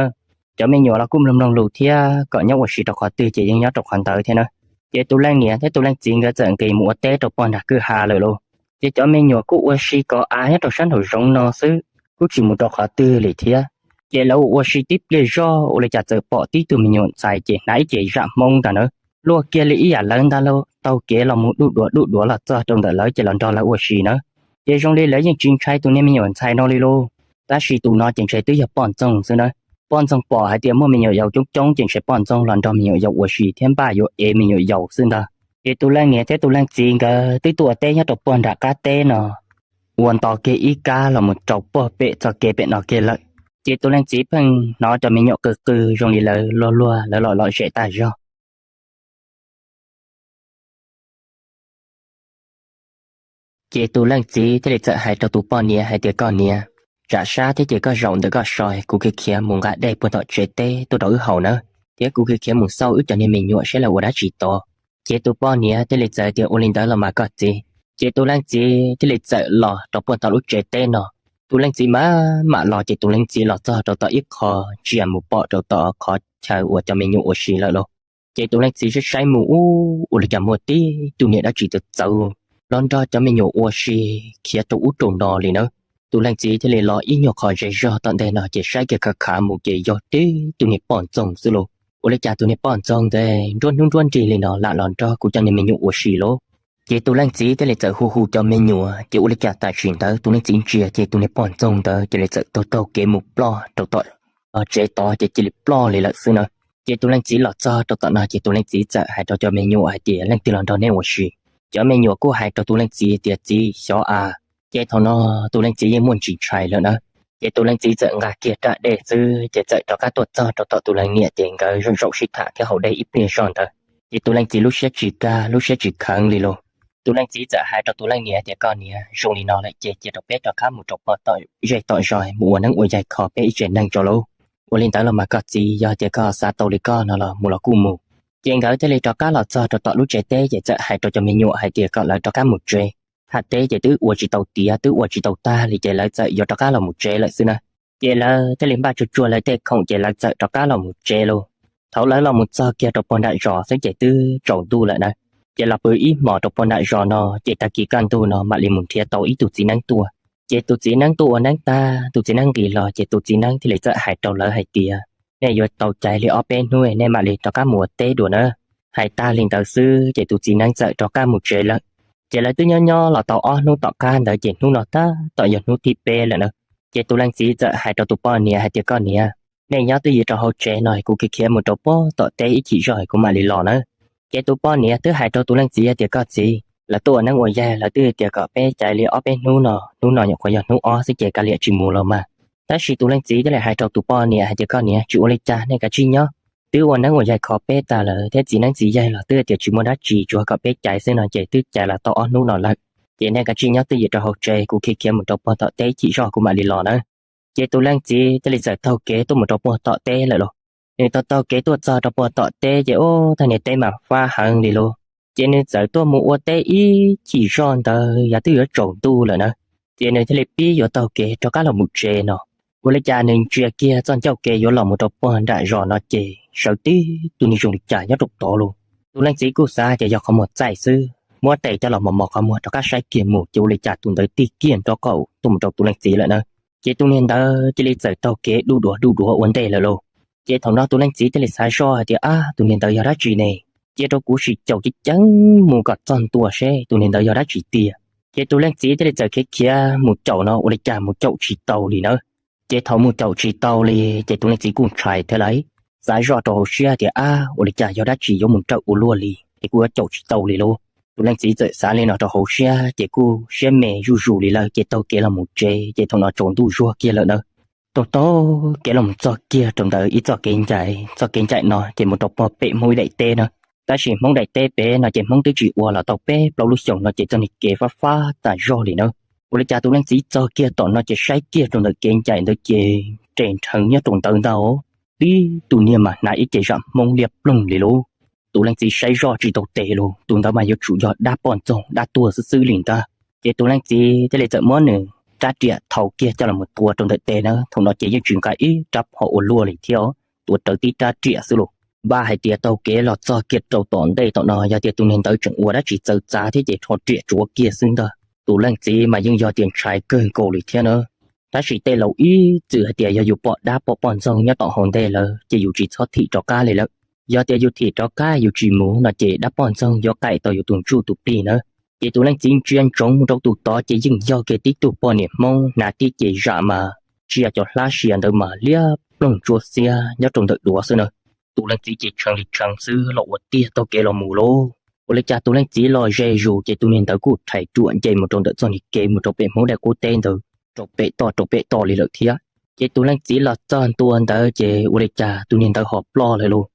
Cov me nyuam los kuj mloog mloog lus thiab kom nyob ua si rau qhov twg ces yeej nyob rau qhov ntawd thiab na. Ces tus leej niam thiab tus leej txiv nkawd txawm nqis mus ua teb rau puag nram kwj ha lawm lauj. Ces cov me nyuam kuj ua si kov av nyob rau sab nraum zoov no xwb, kuj tsis mus rau qhov twg li thiab. Ces lawv ua ua si tib pliag zog ua li cas txawm pom tib tug me nyuam ntxhais ces hnav ib ce zam hmoob ntag na, luaj kiag li ib yam lawv ntag lauj, taug kev los mus duj duav duj duav los txog rau ntawm lawv ces los nrog lawv ua si na. Ces zoo li lawv yeej tsis ntshai tus niag me nyuam ntxhais no li lauj, tab sis tus no ces ntshe twb yog poj ntxoog xwb na. Poj ntxoog pom hais tias muaj me nyuam yaus coob coob ces ntshe poj ntxoog los nrog me nyuam yaus ua si thiab npaj yuav ev me nyuam yaus xwb ntag. Ces tus leej niam thiab tus leej txiv nkawd twb tuaj ua teb nyob rau puag nram qab teb no, ua nto kiag ib kab los mus rau puag pem txoj kev pem no kiag lawm. Ces tus leej txiv pheej hnov cov me nyuam qw qw zoo li lawv luag luag lawv lom lom zem tag zog. Ces tus leej txiv thiaj li txawm hais rau tus poj niam hais tias koj niam, tsam sab thiab ces koj zaum ntawm koj so, kuv khiav khiav mus nqa dej puag tom tsev teb tuaj rau wb haus nawb, thiab kuv khiav khiav mus xauj wb cov niag me nyuam saib lawv ua dab tsi tod. Ces tus poj niam thiaj li txawm tias ua li ntawd los mas koj txiv. Ces tus leej txiv thiaj li txawm los rau puag tom lub tsev teb no, Tus leej txiv mam mam los ces tus leej txiv los txog rau tom ib qho ntsia mus pom rau tom qhov chaw uas cov me nyuam ua si lawm lauj. Ces tus leej txiv saib saib mus ub, ua li cas muaj tib tug niag dab tsi txawv txawv los nrog cov me nyuam ua si khiav rau ub rau no li na. Tus leej txiv thiaj li los ib nyuag qho ze zog tom ntej no ces saib kiag khav khav mus ces yog tib tug niag poj ntxoog xwb lauj. Ua li cas tus niag poj ntxoog ntawd nruab hnub nruab nrig li no lam los nrog kuv cov niag me nyuam ua si lauj? Ces tus leej txiv thiaj li txawm hu hu cov me nyuam ces ua li cas tam sim ntawd tus leej txiv ntsia ces tus niag poj ntxoog ntawd cia li txawm taug taug kev mus ploj rau tom tsev tod ces cia li ploj li lawm xwb na. Ces tus leej txiv los txog rau tom no ces tus leej txiv txawm hais rau cov me nyuam hais tias, Leej twg los nrog nej ua si? Cov me nyuam kuj hais rau tus leej txiv tias, Txiv, xyov a. Ces thaum no tus leej txiv yeej muaj ntsis ntshai lawm na. Ces tus leej txiv txawm nqa kiag rab dej xwb ces txawm rov qab tuaj txog rau tom tus leej niam ces nkawd zaum zaum sib tham thiab haus dej ib pliag zog ntawd. Ces tus leej txiv lub siab tsis kaj lub siab tsis kheev li lauj. Tus leej txiv txawm hais rau tus leej niam tias, Koj niam, zoo li no lawm ces cia rau peb rov qab mus rau pog tom zej tom zos mus ua neeb ua yaig kho peb ib tsev neeg tso lauj. Ua li ntawd los mas koj txiv, yog tias koj xav tau li koj no los mus los kuj mus. Ces nkawd thiaj li rov qab los txog rau tom lub tsev teb ces txawm hais rau cov me nyuam hais tias kom lawv rov qab mus tsev. Tham teb ces twb ua tsis tau tiav twb ua tsis tau tag li ces lawv txawm yuav rov qab los mus tsev lawm xwb na. Ces lawv thiaj li npaj tsuag tsuag lawv tej khoom ces lawv txawm rov qab los mus tsev lauj. Thaum lawv los mus txog kiag rau pog nram zos xwb ces twb tsaus ntuj lawm na. Ces los pw ib hmos rau pog nram zos no ces tag kis kaj ntug no mam li mus nrhiav tau ib tug txiv neeb tuaj. Ces tus txiv neeb tuaj ua neeb tag, tus txiv neeb nqis los ces tus txiv neeb thiaj li txawm hais rau lawv hais tias, Nej yuav tau cais li ob peb hnub nej mam li rov qab mus ua teb dua na. Hais tag li ntawd xwb ces tus txiv neeb txawm rov qab mus tsev lawm. Ces lawv twb nyob nyob los tau ob hnub tom qab ntawd ces hnub no tab tom yog hnub thib peb lawm na. Ces tus leej txiv txawm hais rau tus poj niam hais tias, Koj niam, nej nyob twj ywm rau hauv tsev no, kuv khiav khiav mus rau pog tom teb ib chim zog kuv mam li los na. Ces tus poj niam twb hais rau tus leej txiv hais tias, Koj txiv, lawv tuaj ua neeb ua yaig lawv twb tias kom peb cais li ob peb hnub no, hnub no nyuam qhuav yog hnub ob xwb ces kav liam tsis mus los mas. Tab sis tus leej txiv thiaj li hais rau tus poj niam hais tias, Koj niam, tsis ua li cas, nej kav tsij nyob. Twb ua neeb ua yaig kho peb tas lawm thiab txiv neeb txiv yaig los twb tias tsis muaj dab tsi, tsuas kom peb cais xwb no ces twb cais los tau ob hnub no lawm. Ces nej kav tsij nyob twj ywm rau hauv tsev, kuv khiav khiav mus rau pog tom teb chim zog kuv mam li los na. Ces tus leej txiv thiaj li txawm taug kev tuaj mus rau pog tom teb lawm lauj. Nws taug taug kev tuaj txog rau pog tom teb ces ub, thaj niag teb mas fab heev li lauj. Ces nws txawm tuaj mus ua teb ib chim zoj ntawd yav twb yuav tsaus ntuj lawm na. Ces nws thiaj li pib yuav taug kev rov qab los mus tsev no. Ua li cas nws ntsia kiag txoj ncauj kev yuav los mus rau pog nram zos no ces sawv tib tug niag zoo li cas nyob rau tod lauj. Tus leej txiv kuj xav tias yog qhov muag txaij xwb, muab tes coj los mos mos qhov muag rov qab saib kiag mus ces ua li cas tus ntawd tig kiag nrob qaum tuaj mus rau tus leej txiv lawm na. Ces tus niag ntawd cia li txawm taug kev duj duav duj duav ua ntej lawm lauj. Ces thaum no tus leej txiv thiaj li xav zoj hais tias, Ab, tus niag ntawd yog dab tsi ne? Cia rau kuv sim caum ceev ceev mus kom txog ntua seb tus niag ntawd yog dab tsi tiag. Ces tus leej txiv thiaj li txawm khiav khiav mus caum no, ua li cas mus caum tsis tau li na. Ces thaum mus caum tsis tau li ces tus leej txiv kuj ntshai thiab lauj, xav zoj rau hauv siab tias, Ab, ua li cas yog dab tsi yuav mus raws ua luaj li es kuv yuav caum tsis tau li lauj. Tus leej txiv txawm xav li no rau hauv siab ces kuj siab me zuj zus li lawm ces taug kev los mus tsev ces thaum no tsaus ntuj zuag kiag lawm na. Taug taug kev los mus txog kiag rau ntawm ib txoj kev ncaim, txoj kev ncaim no ces mus rau pog pem Hmoob ib daim teb na. Tab sis Hmoob daim teb pem no ces Hmoob twb tsis ua los tau peb plaub lub xyoos no ces txoj niag kev fab fab tas zog li na. Ua li cas tus leej txiv txog kiag tom no ces saib kiag rau ntawm kev ncaim ntawd ces res nrheev nyob rau ntawd ntag, tib tug niag mas hnav ib ce zam Hmoob liab ploog li lauj. Tus leej txiv saib zoj tsis tau tes lauj, tus ntawd mas yuav tsum yog dab poj ntxoog dab tuag xwb xwb li ntag. Ces tus leej txiv thiaj li txawm muab nws rab riam thau kiag coj los tua rau ntawm tes na, thaum no ces yeej tsis nqa ib rab phom ua luaj li thiab, tua rawv tib rab riam xwb lauj. Npaj hais tias taug kev los txog kiag rau tom ntej tom no yog tias tus niag ntawd tseem ua dab tsi txawv txav thiab ces rho riam tsuav kiag xwb ntag. Tus leej txiv mas yeej yog tias ntshai kawg nkaus li thiab na. Tab sis tej laus ib txwm hais tias yog yus pom dab pom poj ntxoog nyob tom hauv ntej lawm ces yus tsis txhob thim rov qab li lawm. Yog tias yus thim rov qab yus tsis mus no ces dab poj ntxoog yuav qaim tau yus tus ntsuj tus plig na. Ces tus leej txiv ntsia ntsoov mus rau tus tod ces yeej yog kiag tib tug poj niam Hmoob hnav tib ce zam mas tsia cov hlab sia ntawd mas liab ploog tsuab xiab nyob rau ntawm duav xwb na. Tus leej txiv ces tshee li tshee xwb los ua tiag taug kev los mus lauj. Ua li cas tus leej txiv los ze zus ces tus niag ntawd kuj rhais ruam nce mus rau ntawm txoj niag kev mus rau pem Hmoob daim qub teb ntawd, rau pem toj rau pem toj li lawm thiab. Ces tus leej txiv los txog ntua ntawd ces ua li cas tus niag ntawd ho ploj lawm lauj.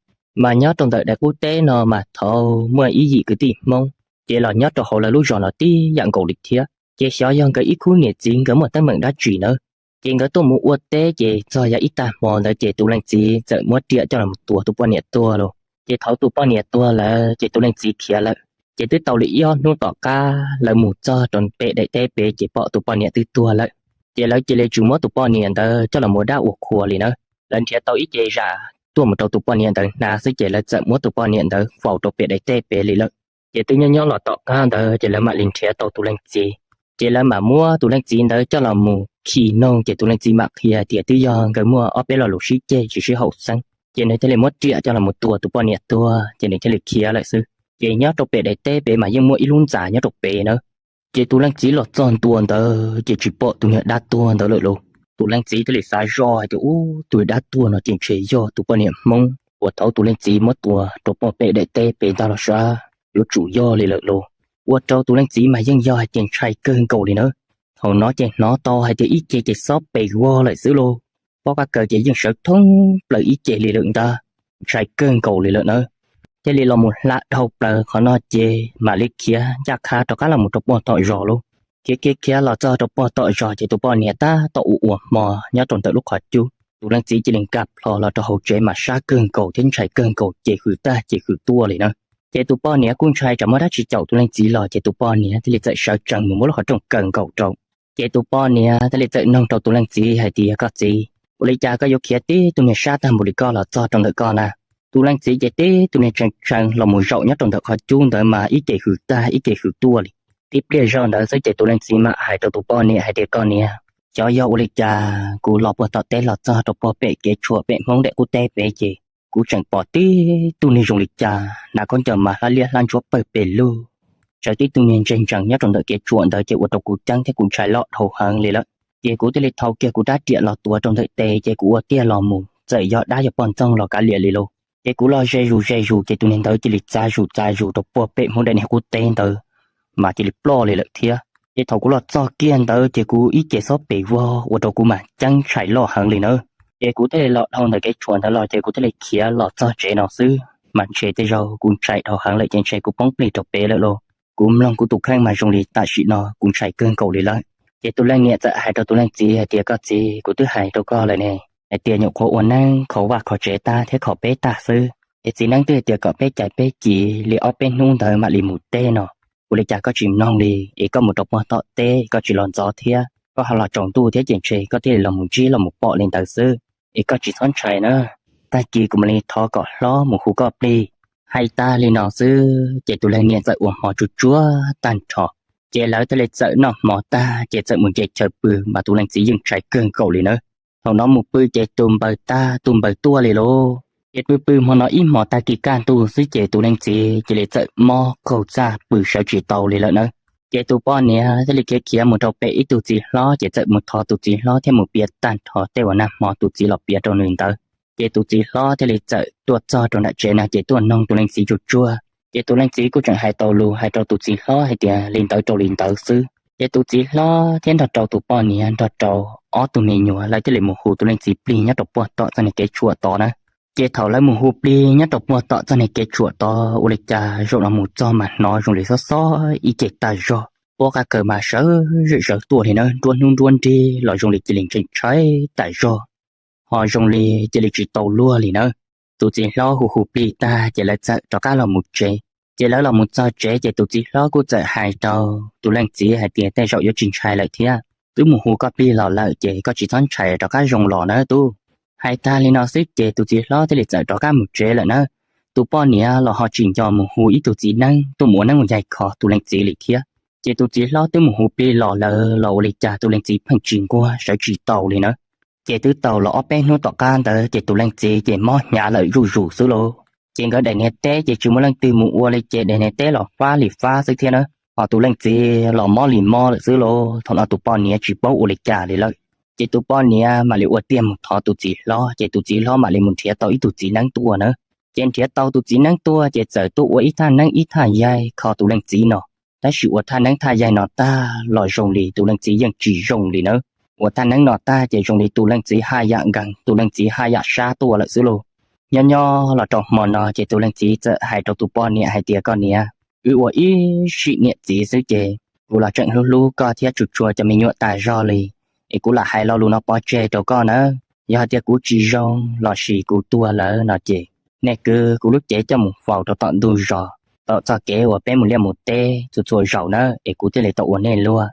Mas nyob rau ntawm daim qub teb no mas thaum muaj ib yim kwv tij Hmoob ces los nyob rau hauv lawv lub zos no tib yam nkaus li thiab. Ces xyov yog nkawd ib khub niam txiv nkawd muaj teeb meem dab tsi nawb, ces nkawd tuaj mus ua teb ces txog yav ib tag hmo ntawd ces tus leej txiv txawm muab riam coj los tua tus poj niam tuag lauj. Ces thaum tus poj niam tuag lawm ces tus leej txiv khiav lawm. Ces twb tau li ib ob hnub tom qab lawv mus txog rau pem daim teb pem ces pom tus poj niam twb tuag lawm. Ces lawv cia li tsis muab tus poj niam ntawd coj los ua dab ua qhua li na. Lawv nrhiav tau ib ce zam tuaj mus rau tus poj niam ntawd hnav xwb ces lawv txawm muab tus poj niam ntawd faus rau pem daim teb pem li lawm. Ces twb nyob nyob los tom qab ntawd ces lawv mam li nrhiav tau tus leej txiv. Ces lawv mam muab tus leej txiv ntawd coj los mus khi noog ces tus leej txiv mam qhia tias twb yog nkawd muaj ob peb lo lus sib ceg tsis sib haum xeeb ces nws thiaj li muab riam coj los mus tua tus poj niam tuag ces nws thiaj li khiav lawm xwb. Ces nyob rau pem daim teb pem mas yeej muaj ib lub ntxa nyob rau pem na. Ces tus leej txiv los txog ntua ntawd ces tsis pom tus niag dab tuag ntawd lawm lauj. Tus leej txiv thiaj li xav zoj hais tias ub, tus dab tuag no ces ntshe yog tus poj niam Hmoob uas thaum tus leej txiv muab tua rau pem daim teb pem ntag los sav, yuav tsum yog li lawm lauj. Ua rau tus leej txiv mas yeej yog hais tias ntshai kawg nkaus li na. Thaum no ces hnov tau hais tias ib ce ces xob pes vog lawm xwb lauj. Pob qab kaws ces yeej sawv thoob plaws ib ce li lawm ntag, ntshai kawg nkaus li lawm na. Thiaj li los mus hla dhau plaws qhov no ces mam li khiav ncaj qha rov qab los mus rau puag tom zos lauj. Khiav khiav khiav los txog rau puag tom zos ces tus poj niam tab tom ua ua hmo nyob rau ntawm lub qhov cub. Tus leej txiv cia li nkag plho los rau hauv tsev mas sab kawg nkaus thiab ntshai kawg nkaus ces hws tag ces hws tuaj li na. Ces tus poj niam kuj ntshai tsam muaj dab tsi caum tus leej txiv los ces tus poj niam thiaj li txawm sawv tsees mus muab lub qhov rooj kaw nkaus rau. Ces tus poj niam thiaj li txawm noog rau tus leej txiv hais tias koj txiv, ua li cas koj yuav khiav tib tug niag sab tag npaum li koj los txog rau ntawm koj na? Tus leej txiv ces tib tug niag tshee tshee los mus zaum nyob rau ntawm qhov cub ntawd mas ib ce hws tag ib ce hws tuaj li. Tib pliag zog ntawd xwb ces tus leej txiv mam hais rau tus poj niam hais tias koj niam, xyov yog ua li cas kuv los puag tom teb los txog rau puag pem kev tshuam pem Hmoob daim qub teb pem ces kuv tseem pom tib tug niag zoo li cas hnav khaub ncaws mas hlab liab hlab ntsuab pawg pes lug, tsawv tib tug niag ntseg ntsees nyob rau ntawm kev tshuam ntawd ces ua rau kuv ceeb thiab kuv ntshai loj dhau heev li lawm. Ces kuv thiaj li thau kiag kuv rab riam los tuav rau ntawm tes ces kuv ua tiag los mus, txawm yog dab yog poj ntxoog los kav liam li lauj. Ces kuv los ze zus ze zus ces tus niag ntawd cia li txav zus txav zus rau puag pem Hmoob daim niag qub teb ntawd mas cia li ploj li lawm thiab. Ces thaum kuv los txog kiag ntawd ces kuv ib ce xob pes vog ua rau kuv mas ceeb ntshai loj heev li nawb. Ces kuv thiaj li los dhau ntawm kev tshuam ntawd los ces kuv thiaj li khiav los txog tsev no xwb mas ntshe tej zaug kuv ntshai dhau heev lawm ces ntshe kuv poob plig rau pem lawm lauj. Kuv mloog kuv tus kheej mas zoo li tam sim no kuv ntshai kawg nkaus li lawm. Ces tus leej niam txawm hais rau tus leej txiv hais tias koj txiv, kuv twb hais rau koj lawm ne, hais tias nyuam qhuav ua neeb kho vaj kho tsev tag thiab kho peb tag xwb es txiv neeb twb hais tias kom peb cais peb ci li ob peb hnub ntawd mam li mus teb no. Ua li cas koj tsis mloog li es koj mus rau puag tom teb koj tsis los ntxov thiab koj ho los tsaus ntuj thiab ces ntshe koj thiaj li los mus ntsib los mus pom li ntawd xwb es koj tsis txhob ntshai na. Tag kis kuv mam li thov kom hlob mus hu koj plig. Hais tag li no xwb ces tus leej niam txawm ua hmo tsuag tsuag tag nrho. Ces lawv thiaj li txawm noj hmo tag ces txawm mus nce chaw pw mas tus leej txiv yeej ntshai kawg nkaus li nawb. Thaum no mus pw ces tus npaws tag tus npaws tuaj li lauj. Ces pw pw hmo no ib hmos tag kis kaj ntug xwb ces tus leej txiv cia li txawm mob qaug txaj pw sawv tsis tau li lawm nawb. Ces tus poj niam thiaj li khiav khiav mus rau pem ib tug txiv hlob ces txawm mus thov tus txiv hlob thiab mus piav tag nrho tej uas nag hmo tus txiv los piav rau nws ntawd. Ces tus txiv hlob thiaj li txawm tuaj txog rau nram tsev na ces tuaj noog tus leej txiv tsuag tsuag. Ces tus leej txiv kuj tseem hais tau lus hais rau tus txiv hlob hais tias li ntawd rau li ntawd xwb. Ces tus txiv hlob thiab nrog rau tus poj niam nrog rau ob tug me nyuam lawv thiaj li mus hu tus leej txiv plig nyob rau puag tom txoj niag kev tshuam tod na. Ces thaum lawv mus hu plig nyob rau puag tom txoj niag kev tshuam tod ua li cas zaum no mus txog mas hnov zoo li xob xob ib ce tag zog, pob qab kawg mas sawv zawm sawv tuaj li na, nruab hnub nruab nrig los zoo li cia li ntshai ntshai tag zog, ho zoo li cia li tsis tau luag li nawb. Tus txiv hlob hu hu plig tag ces lawv txawm rov qab los mus tsev. Ces lawv los mus txog tsev ces tus txiv hlob kuj txawm hais rau tus leej txiv hais tias tej zaum yuav tsis ntshai lawm thiab, twb mus hu koj plig los lawm ces koj tsis txhob ntshai, rov qab zoo los nawb tub. Hais tag li no xwb ces tus txiv hlob thiaj li txawm rov qab mus tsev lawm na. Tus poj niam los ho tsis nco mus hu ib tug txiv neeb tuaj mus ua neeb ua yaig kho tus leej txiv li thiab. Ces tus txiv hlob twb mus hu plig los lawm los ua li cas tus leej txiv pheej tsis nquag sawv tsis tau li na. Ces twb tau los ob peb hnub tom qab ntawd ces tus leej txiv ces mob hnyav lawm zuj zus xwb lauj. Ces nkawd daim niag teb ces tsis muaj leej twg mus ua li ces daim niag teb los fab li fab xwb thiab na. Ho tus leej txiv los mob li mob lawm xwb lauj. Thaum no tus poj niam tsis paub ua li cas li lawm. Ces tus poj niam mam li ua tiag mus thov tus txiv hlob ces tus txiv hlob mam li mus nrhiav tau ib tug txiv neeb tuaj na. Ces nrhiav tau tus txiv neeb tuaj ces txawm tuaj ua ib thaj neeb ib thaj yaig kho tus leej txiv no. Tab sis ua thaj neeb thaj yaig no tag los zoo li tus leej txiv yeej tsis zoo li nawb. Ua thaj neeb no tag ces zoo li tus leej txiv haj yam nkees, tus leej txiv haj yam sab tuaj lawm xwb lauj. Nyob nyob los rau hmo no ces tus leej txiv txawm hais rau tus poj niam hais tias koj niam, wb ua ib sim niam txiv xwb ces kuv los tseem hlub hlub koj thiab tsuas tshua cov me nyuam tas zog li, es kuv lam hais lo lus no pov tseg rau koj nawb. Yog hais tias kuv tsis zoo lossis kuv tuag lawm no ces nej kwv kuv lub cev coj mus faus rau tom ntug zos, tom txoj kev uas peb mus liaj mus teb txhua txhua zaus nawb es kuv thiaj li tau ua nej luag.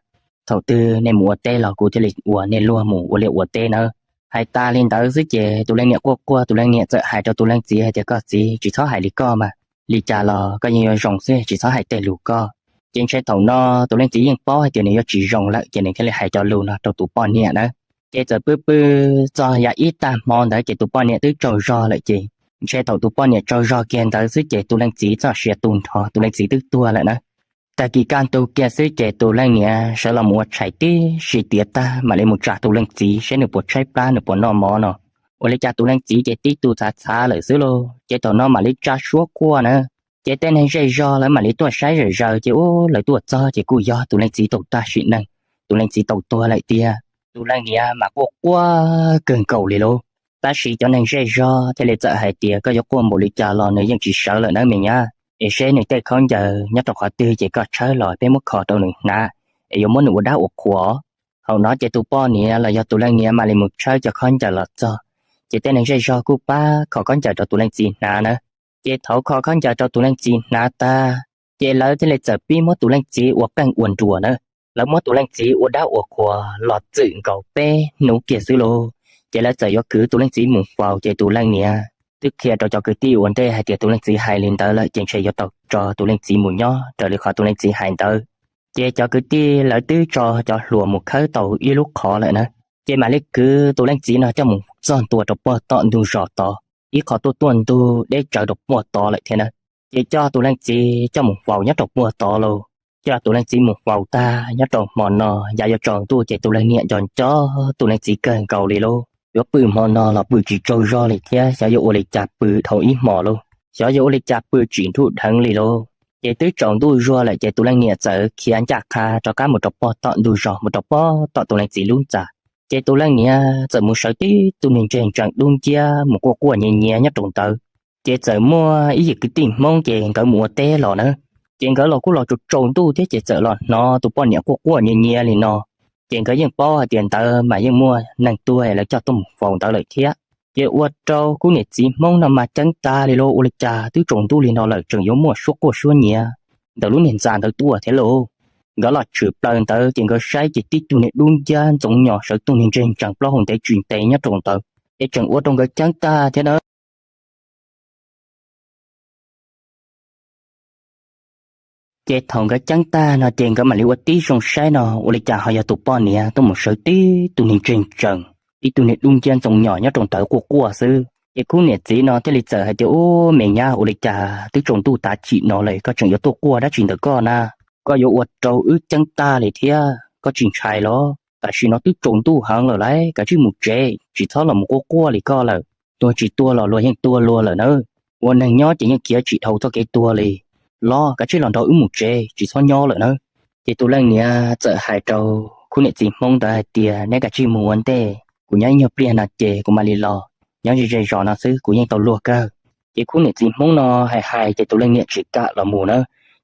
thaum twg nej mus ua teb los kuv thiaj li ua nej luag mus ua liaj ua teb nawb. Hais tas li ntawd xwb ces tus leej niam quaj quaj, tus leej niam txawm hais rau tus leej txiv hais tias, Koj txiv, tsis txhob hais li koj mas, li cas los koj yeej yuav zoo xwb, tsis txhob hais tej lus koj. Ces ntshe thaum no tus leej txiv yeej paub hais tias nws yuav tsis zoo lawm ces nws thiaj li hais cov lus no rau tus poj niam na. Ces txawm pw pw txog yav ib tag hmo ntawd ces tus poj niam twb tsaug zog lawm ces ntshe thaum tus poj niam tsaug zog kiag ntawd xwb ces tus leej txiv txoj sia tu nrho, tus leej txiv twb tuag lawm na. Tag kis kaj ntug kiag xwb ces tus leej niam sawv los mus ua tshais tib si tiav tag mam li mus tsa tus leej txiv saib nws puas tshaib plab nws puas noj mov no. Ua li cas tus leej txiv ces tib tug txhav txhav lawm xwb lauj, ces thaum no mam li tsa suab quaj na. Ces tej neeg zej zog lawv mam li tuaj saib zom zaws ces ub lawv tuaj txog ces kuj yog tus leej txiv tau tag sim neej, tus leej txiv tau tuag lawm tiag. Tus leej niam mas quaj quaj kawg nkaus li lauj. Tab sis cov neeg zej zog thiaj li txawm hais tias, Koj yuav quaj npaum li cas los nws yeej tsis sawv lawm nawb me nyab, es seb nws tej khaub ncaws nyob rau qhov twg ces koj tshawb los peb muab kho rau nws hnav, es yuav muab nws ua dab ua qhuas. Thaum no ces tus poj niam los yog tus leej niam mam li mus tshawb cov khaub ncaws los txog, ces tej neeg zej zog kuj pab kho khaub ncaws rau tus leej txiv hnav na. Ces thaum kho khaub ncaws rau tus leej txiv hnav tag, ces lawv thiaj li txawm pib muab tus leej txiv ua qeej ua nruas na. Lawv muab tus leej txiv ua dab ua qhuas los txwm nkaus peb hnub kiag xwb lauj, ces lawv txawm yuav kwv tus leej txiv mus faus ces tus leej niam twb qhia rau cov kwv tij ua ntej hais tias tus leej txiv hais li ntawd lawm ces ntshe yuav tau tso tus leej txiv mus nyob raws li qhov tus leej txiv hais ntawd. Ces cov kwv tij lawv twb tso cov hluas mus khawb tau ib lub qhov lawm na, ces mam li kwv tus leej txiv no coj mus txog ntua rau puag tom ntug zos tod, ib qho tuaj tuaj ntug deb tsawv rau puag tod lawm thiab na. Ces coj tus leej txiv coj mus faus nyob rau puag tod lauj. Coj tus leej txiv mus faus tag nyob rau hmo no yav yuav tsaus ntuj ces tus leej niam nco nco tus leej txiv kawg nkaus li lauj. Yuav pw hmo no los pw tsis tsaug zog li thiab, xyov yuav ua li cas pw dhau ib hmo lauj, xyov yuav ua li cas pw tsis nruj dheev li lauj. Ces twb tsaus ntuj zuag lawm ces tus leej niam txawm khiav ncaj qha rov qab mus rau puag tom ntug zos mus rau puag tom tus leej txiv lub ntxa. Ces tus leej niam txawm mus sawv tib tug niag ntseg ntsees dub nciab mus quaj quaj nyiav nyiav nyob rau ntawd. Ces txawm muaj ib yim kwv tij Hmoob ces nkawd mus ua teb los na. Ces nkawd los kuj los tsaus tsaus ntuj thiab ces txawm los hnov tus poj niam quaj quaj nyiav nyiav li no. Ces nkawd yeej paub hais tias ntawd mas yeej muaj neeg tuag lawv coj tuaj mus faus ntawd lawm thiab. Ces ua rau khub niam txiv Hmoob no mas ceeb tag li lauj, ua li cas twb tsaus ntuj li no lawm tseem yuav muaj suab quaj suab nyiav ntawm lub niag ntxa ntawd tuaj thiab lauj. Nkawd los tshwm plaws ntawd ces nkawd saib ces tib tug niag dub nciab ntxoov nyos sawv tug niag ntseg ntsees plaub hau ntev tsis ntev nyob rau ntawd, ces tseem ua rau nkawd ceeb tag thiab na. Ces thaum nkawd ceeb tag no ces nkawd mam li ua tib zoo saib no ua li cas ho yog tus poj niam tuaj mus sawv tib tug niag ntseg ntsees, tib tug niag dub nciab ntxoov nyos nyob rau ntawd quaj quaj xwb. Ces khub niam txiv no thiaj li txawm hais tias, Ub, me nyab, ua li cas twb tsaus ntuj tav chim no lawm koj tseem yuav tuaj quaj dab tsi ntawm koj na? Koj yuav ua rau wb ceeb tag li thiab, koj tsis ntshai los? Tam sim no twb tsaus ntuj heev lawm lauj, kav tsij mus tsev, tsis txhob los mus quaj quaj li koj lawm. Tuag tsis tuag los luag yeej tuag luag lawm nawb. Ua neeg nyob ces yeej khiav tsis dhau txoj kev tuag li. Los kav tsij los nrog wb mus tsev, tsis txhob nyob lawm nawb. Ces tus leej niam txawm hais rau khub niam txiv Hmoob ntawd hais tias, Neb kav tsij mus ua ntej, kuv nyob ib nyuag pliag no ces kuv mam li los, nyob ze ze zos no xwb kuv yeej tau luag kawg. Ces khub niam txiv Hmoob no hais hais ces tus leej niam tsis kam los mus na,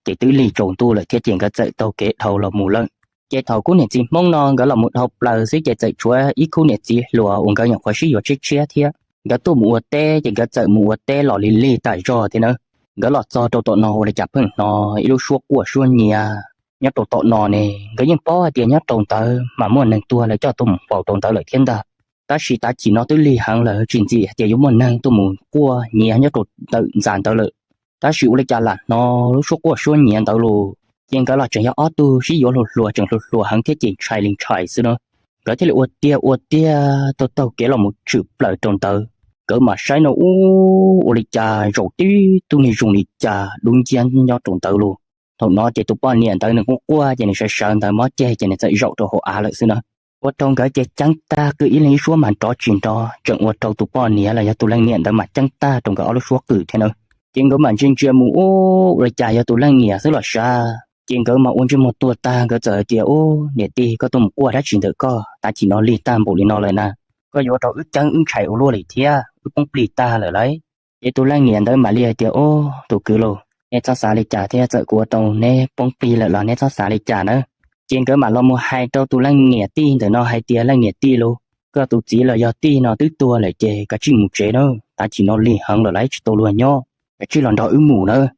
ces twb lig tsaus ntuj lawm thiab ces nkawd txawm taug kev dhau los mus lawm. Ces thaum khub niam txiv Hmoob no nkawd los mus dhau plaws xwb ces txawm tshuav ib khub niam txiv hluas uas nkawd nyuam qhuav sib yuav tshiab tshiab thiab. Nkawd tuaj mus ua teb ces nkawd txawm mus ua teb los lig lig tas zog thiab na. Nkawd los txog rau tom no ua li cas pheej hnov ib lub suab quaj suab nyiav nyob rau tom no ne. Nkawd yeej paub hais tias nyob rau ntawd mas muaj neeg tuag lawv coj tuaj mus faus rau ntawd lawm thiab ntag. Tab sis tav chim no twb lig heev lawm tsis ntxim hais tias yuav muaj neeg tuaj mus quaj nyiav nyob rau ntawm ntxa ntawd lawm. Tab sis ua li cas lam hnov lub suab quaj suab nyiav ntawd los. Ces nkawd los tseem yog ob tug sib yuav hluas hluas, tseem hluas hluas heev thiab ces ntshai li ntshai xwb na. Nkawd thiaj li ua tiag ua tiag taug taug kev los mus tshwm plaws rau ntawd. Nkawd mam saib no ub, ua li cas zaum tib tug niag zoo li cas dub nciab nyob rau ntawd los. Thaum no ces tus poj niam ntawd nws quaj quaj ces nws sawv sawv ntawd mob ceg ces nws txawm zaum rau hauv av lawm xwb na. Ua rau nkawd ces ceeb tag, qw ib leeg ib suab mas nrov tsis nrov, tseem ua rau tus poj niam los yog tus leej niam ntawd mas ceeb tag rau nkawd ob lub suab qw thiab na. Ces nkawd mam ntsia ntsia mus ub, ua li cas yog tus leej niam xwb los sav. Ces nkawd mas ua ntsej muag tuag tag, nkawd txawm hais tias, Ub, niam tij, koj tuaj mus quaj dab tsi ntawm koj, tav chim no lig tag npaum li no lawm na? Koj yuav ua rau wb ceeb wb ntshai ua luaj li thiab, wb poob plig tag lawm lauj. Ces tus leej niam ntawd mam li hais tias, Ub, tus kwv los, neb txhob xav li cas thiab, txawm kuv ua rau neb poob plig lawm los neb txhob xav li cas nawb. Ces nkawd mam los mus hais rau tus leej niam tij ntawm no hais tias, Leej niam tij los, koj tus txiv los yog tij no twb tuag lawm ces kav tsij mus tsev nawb, tav chim no lig heev lawm lauj, tsis tau luag nyob, kav tsij los nrog wb mus nawb.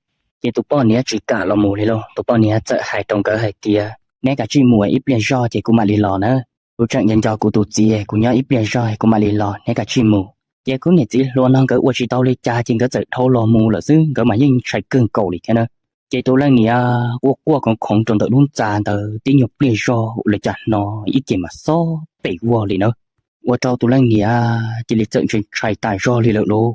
Ces tus poj niam tsis kam los mus li lauj, tus poj niam txawm hais rau nkawd hais tias, neb kav tsij mus ib pliag zog ces kuv mam li los na. Kuv tseem nco nco kuv tus txiv, kuv nyob ib pliag zog kuv mam li los, neb kav tsij mus. Ces khub niam txiv hluas no nkawd ua tsis tau li cas ces nkawd txawm dhau los mus lawm xwb, nkawd mas yeej ntshai kawg nkaus li thiab na. Ces tus leej niam quaj quaj khoov khoov rau ntawm lub ntxa ntawd tib nyuag pliag zog ua li cas hnov ib ce mas xob pes vog li na. Ua rau tus leej niam cia li txawm ntshai ntshai tas zog li lawm lauj.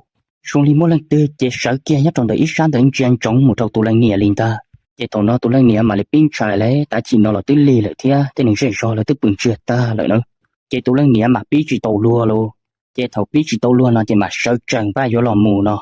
Zoo li muaj leej twg ces sawv kiag nyob rau ntawm ib sab ntawd ntsia ntsoov mus rau tus leej niam li ntag. Ces thaum no tus leej niam mam li pib ntshai lawm, tab chim no los twb lig lawm thiab, tej neeg zej zog lawv twb pw ntsiag tag lawm na. Ces tus leej niam mam pib tsis tau luag lauj. Ces thaum pib tsis tau luag no ces mam sawv tsees npaj yuav los mus no.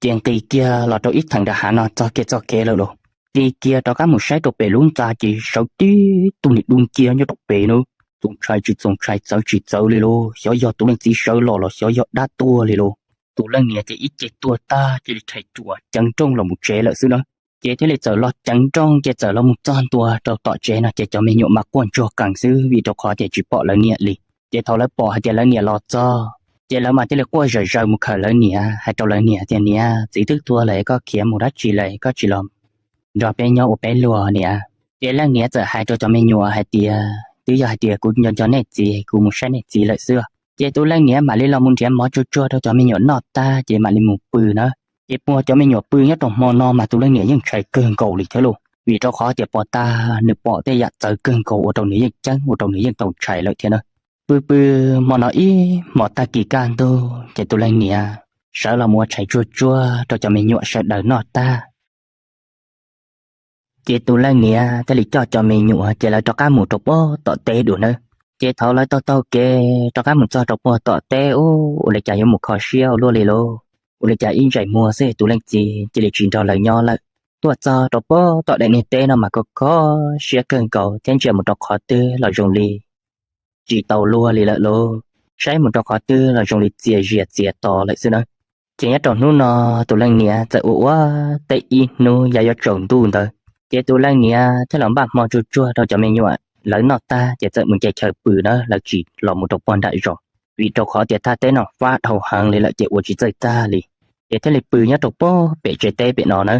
Ces nqis kiag los rau ib theem nram hav no txog kiag txoj kev lawm lauj. Nqis kiag rov qab mus saib rau pem lub ntxa ces sawv tib tug niag dub nciab nyob rau pem na. Txaus ntshai tsis txaus ntshai txawv tsis txawv li lauj, xyov yog tus leej txiv sawv los los xyov yog dab tuag li lauj. Tus leej niam ces ib ce tuag tag cia li rhais ruam ceev nrooj los mus tsev lawm xwb na. Ces thiaj li txawm los ceev nrooj ces txawm los mus txog ntua rau tom tsev no ces cov me nyuam mas quaj ntsuag qees xwb vim rau qhov tias tsis pom lawv niam li. Ces thaum lawv pom hais tias lawv niam los txog, ces lawv mas thiaj li quaj zawm zaws mus khawm lawv niam, hais rau lawv niam tias, Niam, txiv twb tuag lawm, koj khiav mus dab tsi lawm, koj tsis los nrog peb nyob ua peb luag niam? Ces leej niam txawm hais rau cov me nyuam hais tias, Twb yog hais tias kuv nco nco nej txiv, kuv mus saib nej txiv lawm xwb. Ces tus leej niam mam li los mus nrhiav mov tsuag tsuag rau cov me nyuam noj tag ces mam li mus pw na. Ces puag cov me nyuam pw nyob rau hmo no mas tus leej niam yeej ntshai kawg nkaus li thiab lauj, vim rau qhov tias puag ta nws pom tej yam txawv kawg nkaus ua rau nws yeej ceeb, ua rau nws yeej tau ntshai lawm thiab na. Pw pw hmo no ib hmos tag kis kaj ntug ces tus leej niam sawv los mus ua tshais tsuag tsuag rau cov me nyuam sawv daws noj tag. Ces tus leej niam thiaj li coj cov me nyuam ces lawv rov qab mus rau puag tom teb dua nawb. Ces thaum lawv taug taug kev rov qab mus txog rau puag tom teb ub, ua li cas yuav mus kho siab ua luaj li lauj. Ua li cas ib ntsais muag xwb tus leej txiv cia li tsis nrog lawv nyob lawm. Tuaj txog rau puag tom daim niag teb no mas kho kho siab kawg nkaus thiab ntsia mus rau qhov twg los zoo li tsis tau luag li lawm lauj. Saib mus rau qhov twg los zoo li txias zias txias to lawm xwb na. Ces nyob rau hnub no tus leej niam txawm ua ua teb ib hnub ya yuav tsaus ntuj ntawd, ces tus leej niam thiaj los npaj hmo tsuag tsuag rau cov me nyuam lawv noj tag ces txawm mus nce chaw pw na, lawv tsis los mus rau puag nram zos, vim rau qhov tias thaj teb no fab dhau heev li lawm ces ua tsis txawj tag li. Ces thiaj li pw nyob rau puag pem tsev teb pem no na.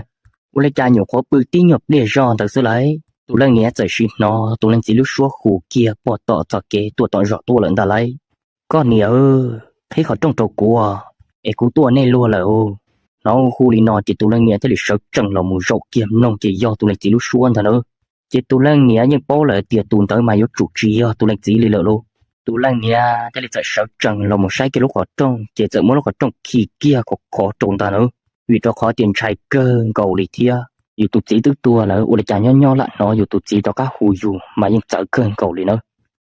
Ua li cas nyuam qhuav pw tib nyuag pliag zog ntawd xwb lauj, tus leej niam txawm sim hnov tus leej txiv lub suab hu kiag puag tom txoj kev tuaj tom zos tuaj lawm ntag lauj. Koj niam, qhib qhov rooj rau kuv, es kuv tuaj ua nej luag lawm. Hnov hu li no ces tus leej niam thiaj li sawv tsees los mus zaum kiag mloog ces yog tus leej txiv lub suab ntag na. Ces tus leej niam yeej paub lawm tias tus ntawd mas yuav tsum tsis yog tus leej txiv li lawm lauj. Tus leej niam thiaj li txawm sawv tsees los mus saib kiag lub qhov rooj ces txawm muab lub qhov rooj khi kiag khov khov rau ntag na, vim rau qhov tias ntshai kawg nkaus li thiab. Yus tus txiv twb tuag lawm ua li cas nyob nyob lam hnov yus tus txiv rov qab hu yus mas yeej txawv kawg nkaus li na.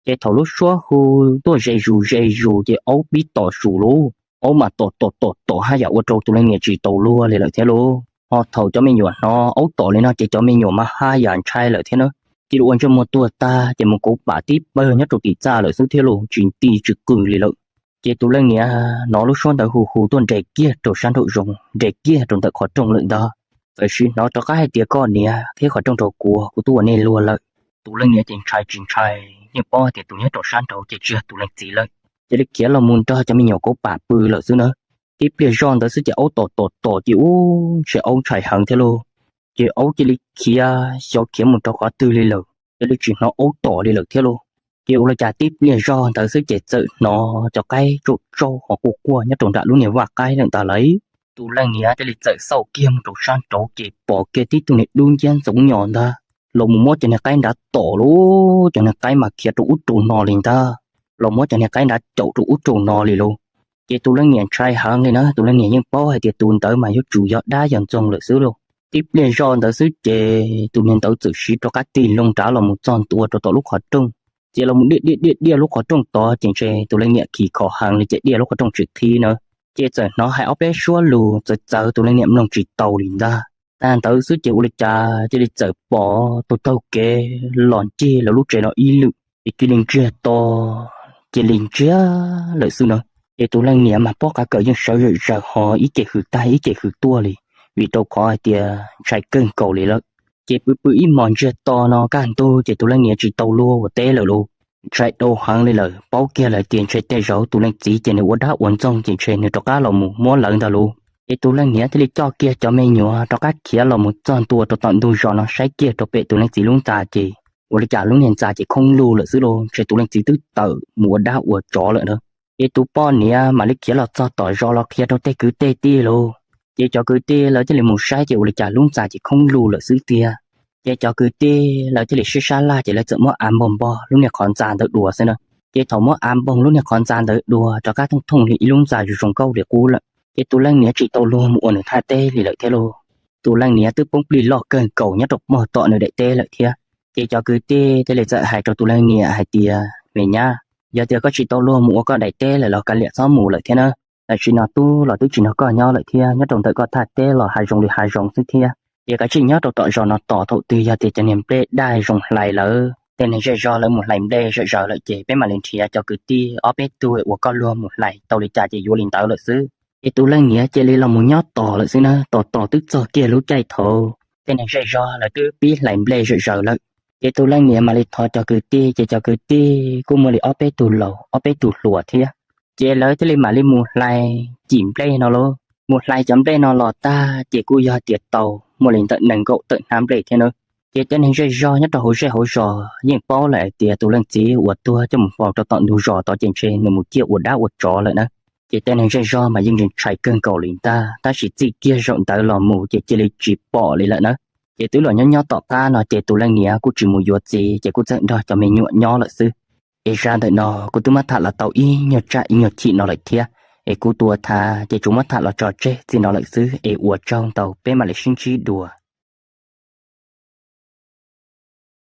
Ces thaum lub suab hu tuaj ze zus ze zus ces aub pib tom zus lauj, aub mas tom tom tom tom haj yam ua rau tus leej niam tsis tau luag li lawm thiab lauj. Ho thaum cov me nyuam hnov aub tom li no ces cov me nyuam mas haj yam ntshai lawm thiab na. Cia li ua ntsej muag tuag tag ces mus kauv pam tib pawg nyob rau tim txaj lawm xwb thiab lauj, tsis nti tsis qw li lawm. Ces tus leej niam hnov lub suab ntawd hu hu tuaj nres kiag rau sab nraum zoov, nres kiag rau ntawm qhov rooj lawm ntag. Txawm sim hnov rov qab hais tias, Koj niam, qhib qhov rooj rau kuv, kuv twb ua nej luag lawm. Tus leej niam ces ntshai tsis ntshai, yeej paub hais tias tus nyob rau sab nraud ces tsis yog tus leej txiv lawm, cia li khiav los mus nrog cov me nyuam kauv pam pw lawm xwb na. Tib pliag zoj ntawd xwb ces aub tom tom tom ces ub, ntshe aub ntshai heev thiab lauj. Ces aub cia li khiav xyov khiav mus rau qhov twg li lawm, cia li tsis hnov aub tom li lawm thiab lauj. Ces ua li cas tib pliag zoj ntawd xwb ces txawm hnov cov qaib tsaug tsaug ho quaj quaj nyob rau nram lub niag vaj qaib lawm ntag lauj. Tus leej niam thiaj li txawm xauj kiag mus rau sab nraud ces pom kiag tib tug niag dub nciab ntxoov nyos ntag los mus muab cov niag qaib nrad tom lauj, cov niag qaib mas khiav rau ub rau no li ntag, los muab cov niag qaib nrad caum rau ub rau no li lauj. Ces tus leej niam ntshai heev li na, tus leej niam yeej paub hais tias tus ntawd mas yuav tsum yog dab yog ntxoog lawm xwb lauj. Tib pliag zoj ntawd xwb ces tus niag ntawd txawm siv rov qab tig loo nrad los mus txog ntua rau tom lub qhov rooj, ces los mus diaj diaj diaj diaj lub qhov rooj tod ces ntshe tus leej niam khis kho heev li ces diaj lub qhov rooj tsis qhib na. Ces txawm hnov hais ob peb suab lus txawv txawv tus leej niam mloog tsis tau li ntag. Tag ntawd xwb ces ua li cas cia li txawm pom tus taug kev los ncig lawv lub tsev no ib lwm ces cia li ntsiag to, cia li ntsiag lawm xwb na. Ces tus leej niam mas pob qa kawm yeej sawv zawm zaws ho ib ce hws tag ib ce hws tuaj li, vim rau qhov hais tias ntshai kawg nkaus li lawm. Ces pw pw ib hmos ntsiag to no kaj ntug ces tus leej niam tsis tau luag ua teb lawm lauj. Ntshai dhau heev li lawm, paub kiag lawm tias ntshe tej zaum tus leej txiv ces nws ua dab ua ntxoog ces ntshe nws rov qab los mus muab lawv ntag lauj. Ces tus leej niam thiaj li coj kiag cov me nyuam rov qab khiav los mus txog ntua rau tom ntug zos no saib kiag rau pem tus leej txiv lub ntxa ces ua li cas lub niag ntxa ces khoob lug lawm xwb lauj. Ntshe tus leej txiv twb tawm mus ua dab ua tsov lawm na. Ces tus poj niam mam li khiav los txog tom zos los qhia rau tej kwv tej tij lauj. Ces cov kwv tij lawv thiaj li mus saib ces ua li cas lub ntxa ces khoob lug lawm xwb tiag. Ces cov kwv tij lawv thiaj li sib sab laj ces lawv txawm muab av npog npog lub niag qhov ntxa ntawd dua xwb na. Ces thaum muab av npog lub niag qhov ntxa ntawd dua rov qab thooj thooj li ib lub ntxa zoo zoo nkauj li qub lawm, ces tus leej niam tsis tau luag mus ua nws thaj teb li lawm thiab lauj. Tus leej niam twb poob plig loj kawg nkaus nyob rau pog tom nws daim teb lawm thiab. Ces cov kwv tij thiaj li txawm hais rau tus leej niam hais tias, Me nyab, yog tias koj tsis tau luag mus ua koj daim teb lawm los kav liam txhob mus lawm thiab na. Tam sim no tub los twb tsis nrog koj nyob lawm thiab, nyob rau ntawm koj thaj teb los hav zoov li hav zoov xwb thiab. Ces kav tsij nyob rau tom zos no tos, thaum twg yog tias cov niag nplej daj zoo hlais lawm, tej neeg zej zog lawv mus hlais nplej zom zaws lawm ces peb mam li nrhiav cov kwv tij ob peb tug uas koj luag mus hlais tau li cas ces yuav li ntawd lawm xwb. Ces tus leej niam cia li los mus nyob tos lawm xwb na. Tos tos twb txog kiag lub caij thaum tej neeg zej zog lawv twb pib hlais nplej zom zaws lawm, ces tus leej niam mam li thov cov kwv tij, ces cov kwv tij kuj muaj li ob peb tug laus ob peb tug hluas thiab. Ces lawv thiaj li mam li mus hlais cim nplej no lauj. Mus hlais cov nplej no los tag ces kuj yog tias tau muaj li ntawm nees nkaum tawm hnab nplej thiab na. Ces cov neeg zej zog nyob rau hauv zej hauv zos yeej paub lawm hais tias tus leej txiv uas tuag coj mus faus rau tom ntug zos tod ces ntshe nws mus ciaj ua dab ua tsov lawm na. Ces cov neeg zej zog mas yeej ntshai kawg nkaus li ntag, tab sis txij kiag zaum ntawd los mus ces cia li tsis pom li lawm na. Ces twb los nyob nyob tom qab no ces tus leej niam kuj tsis mus yuav txiv, ces kuj txawm nrog cov me nyuam nyob lawm xwb. Es zaj ntawm no kuv twb muab tham los tau ib nyuag tsaj ib nyuag chim no lawm thiab, es kuv tus tham ces tsuas muab tham los tso tseg txij no lawm xwb, es ua tsaug ntau, peb mam li sib ntsib dua.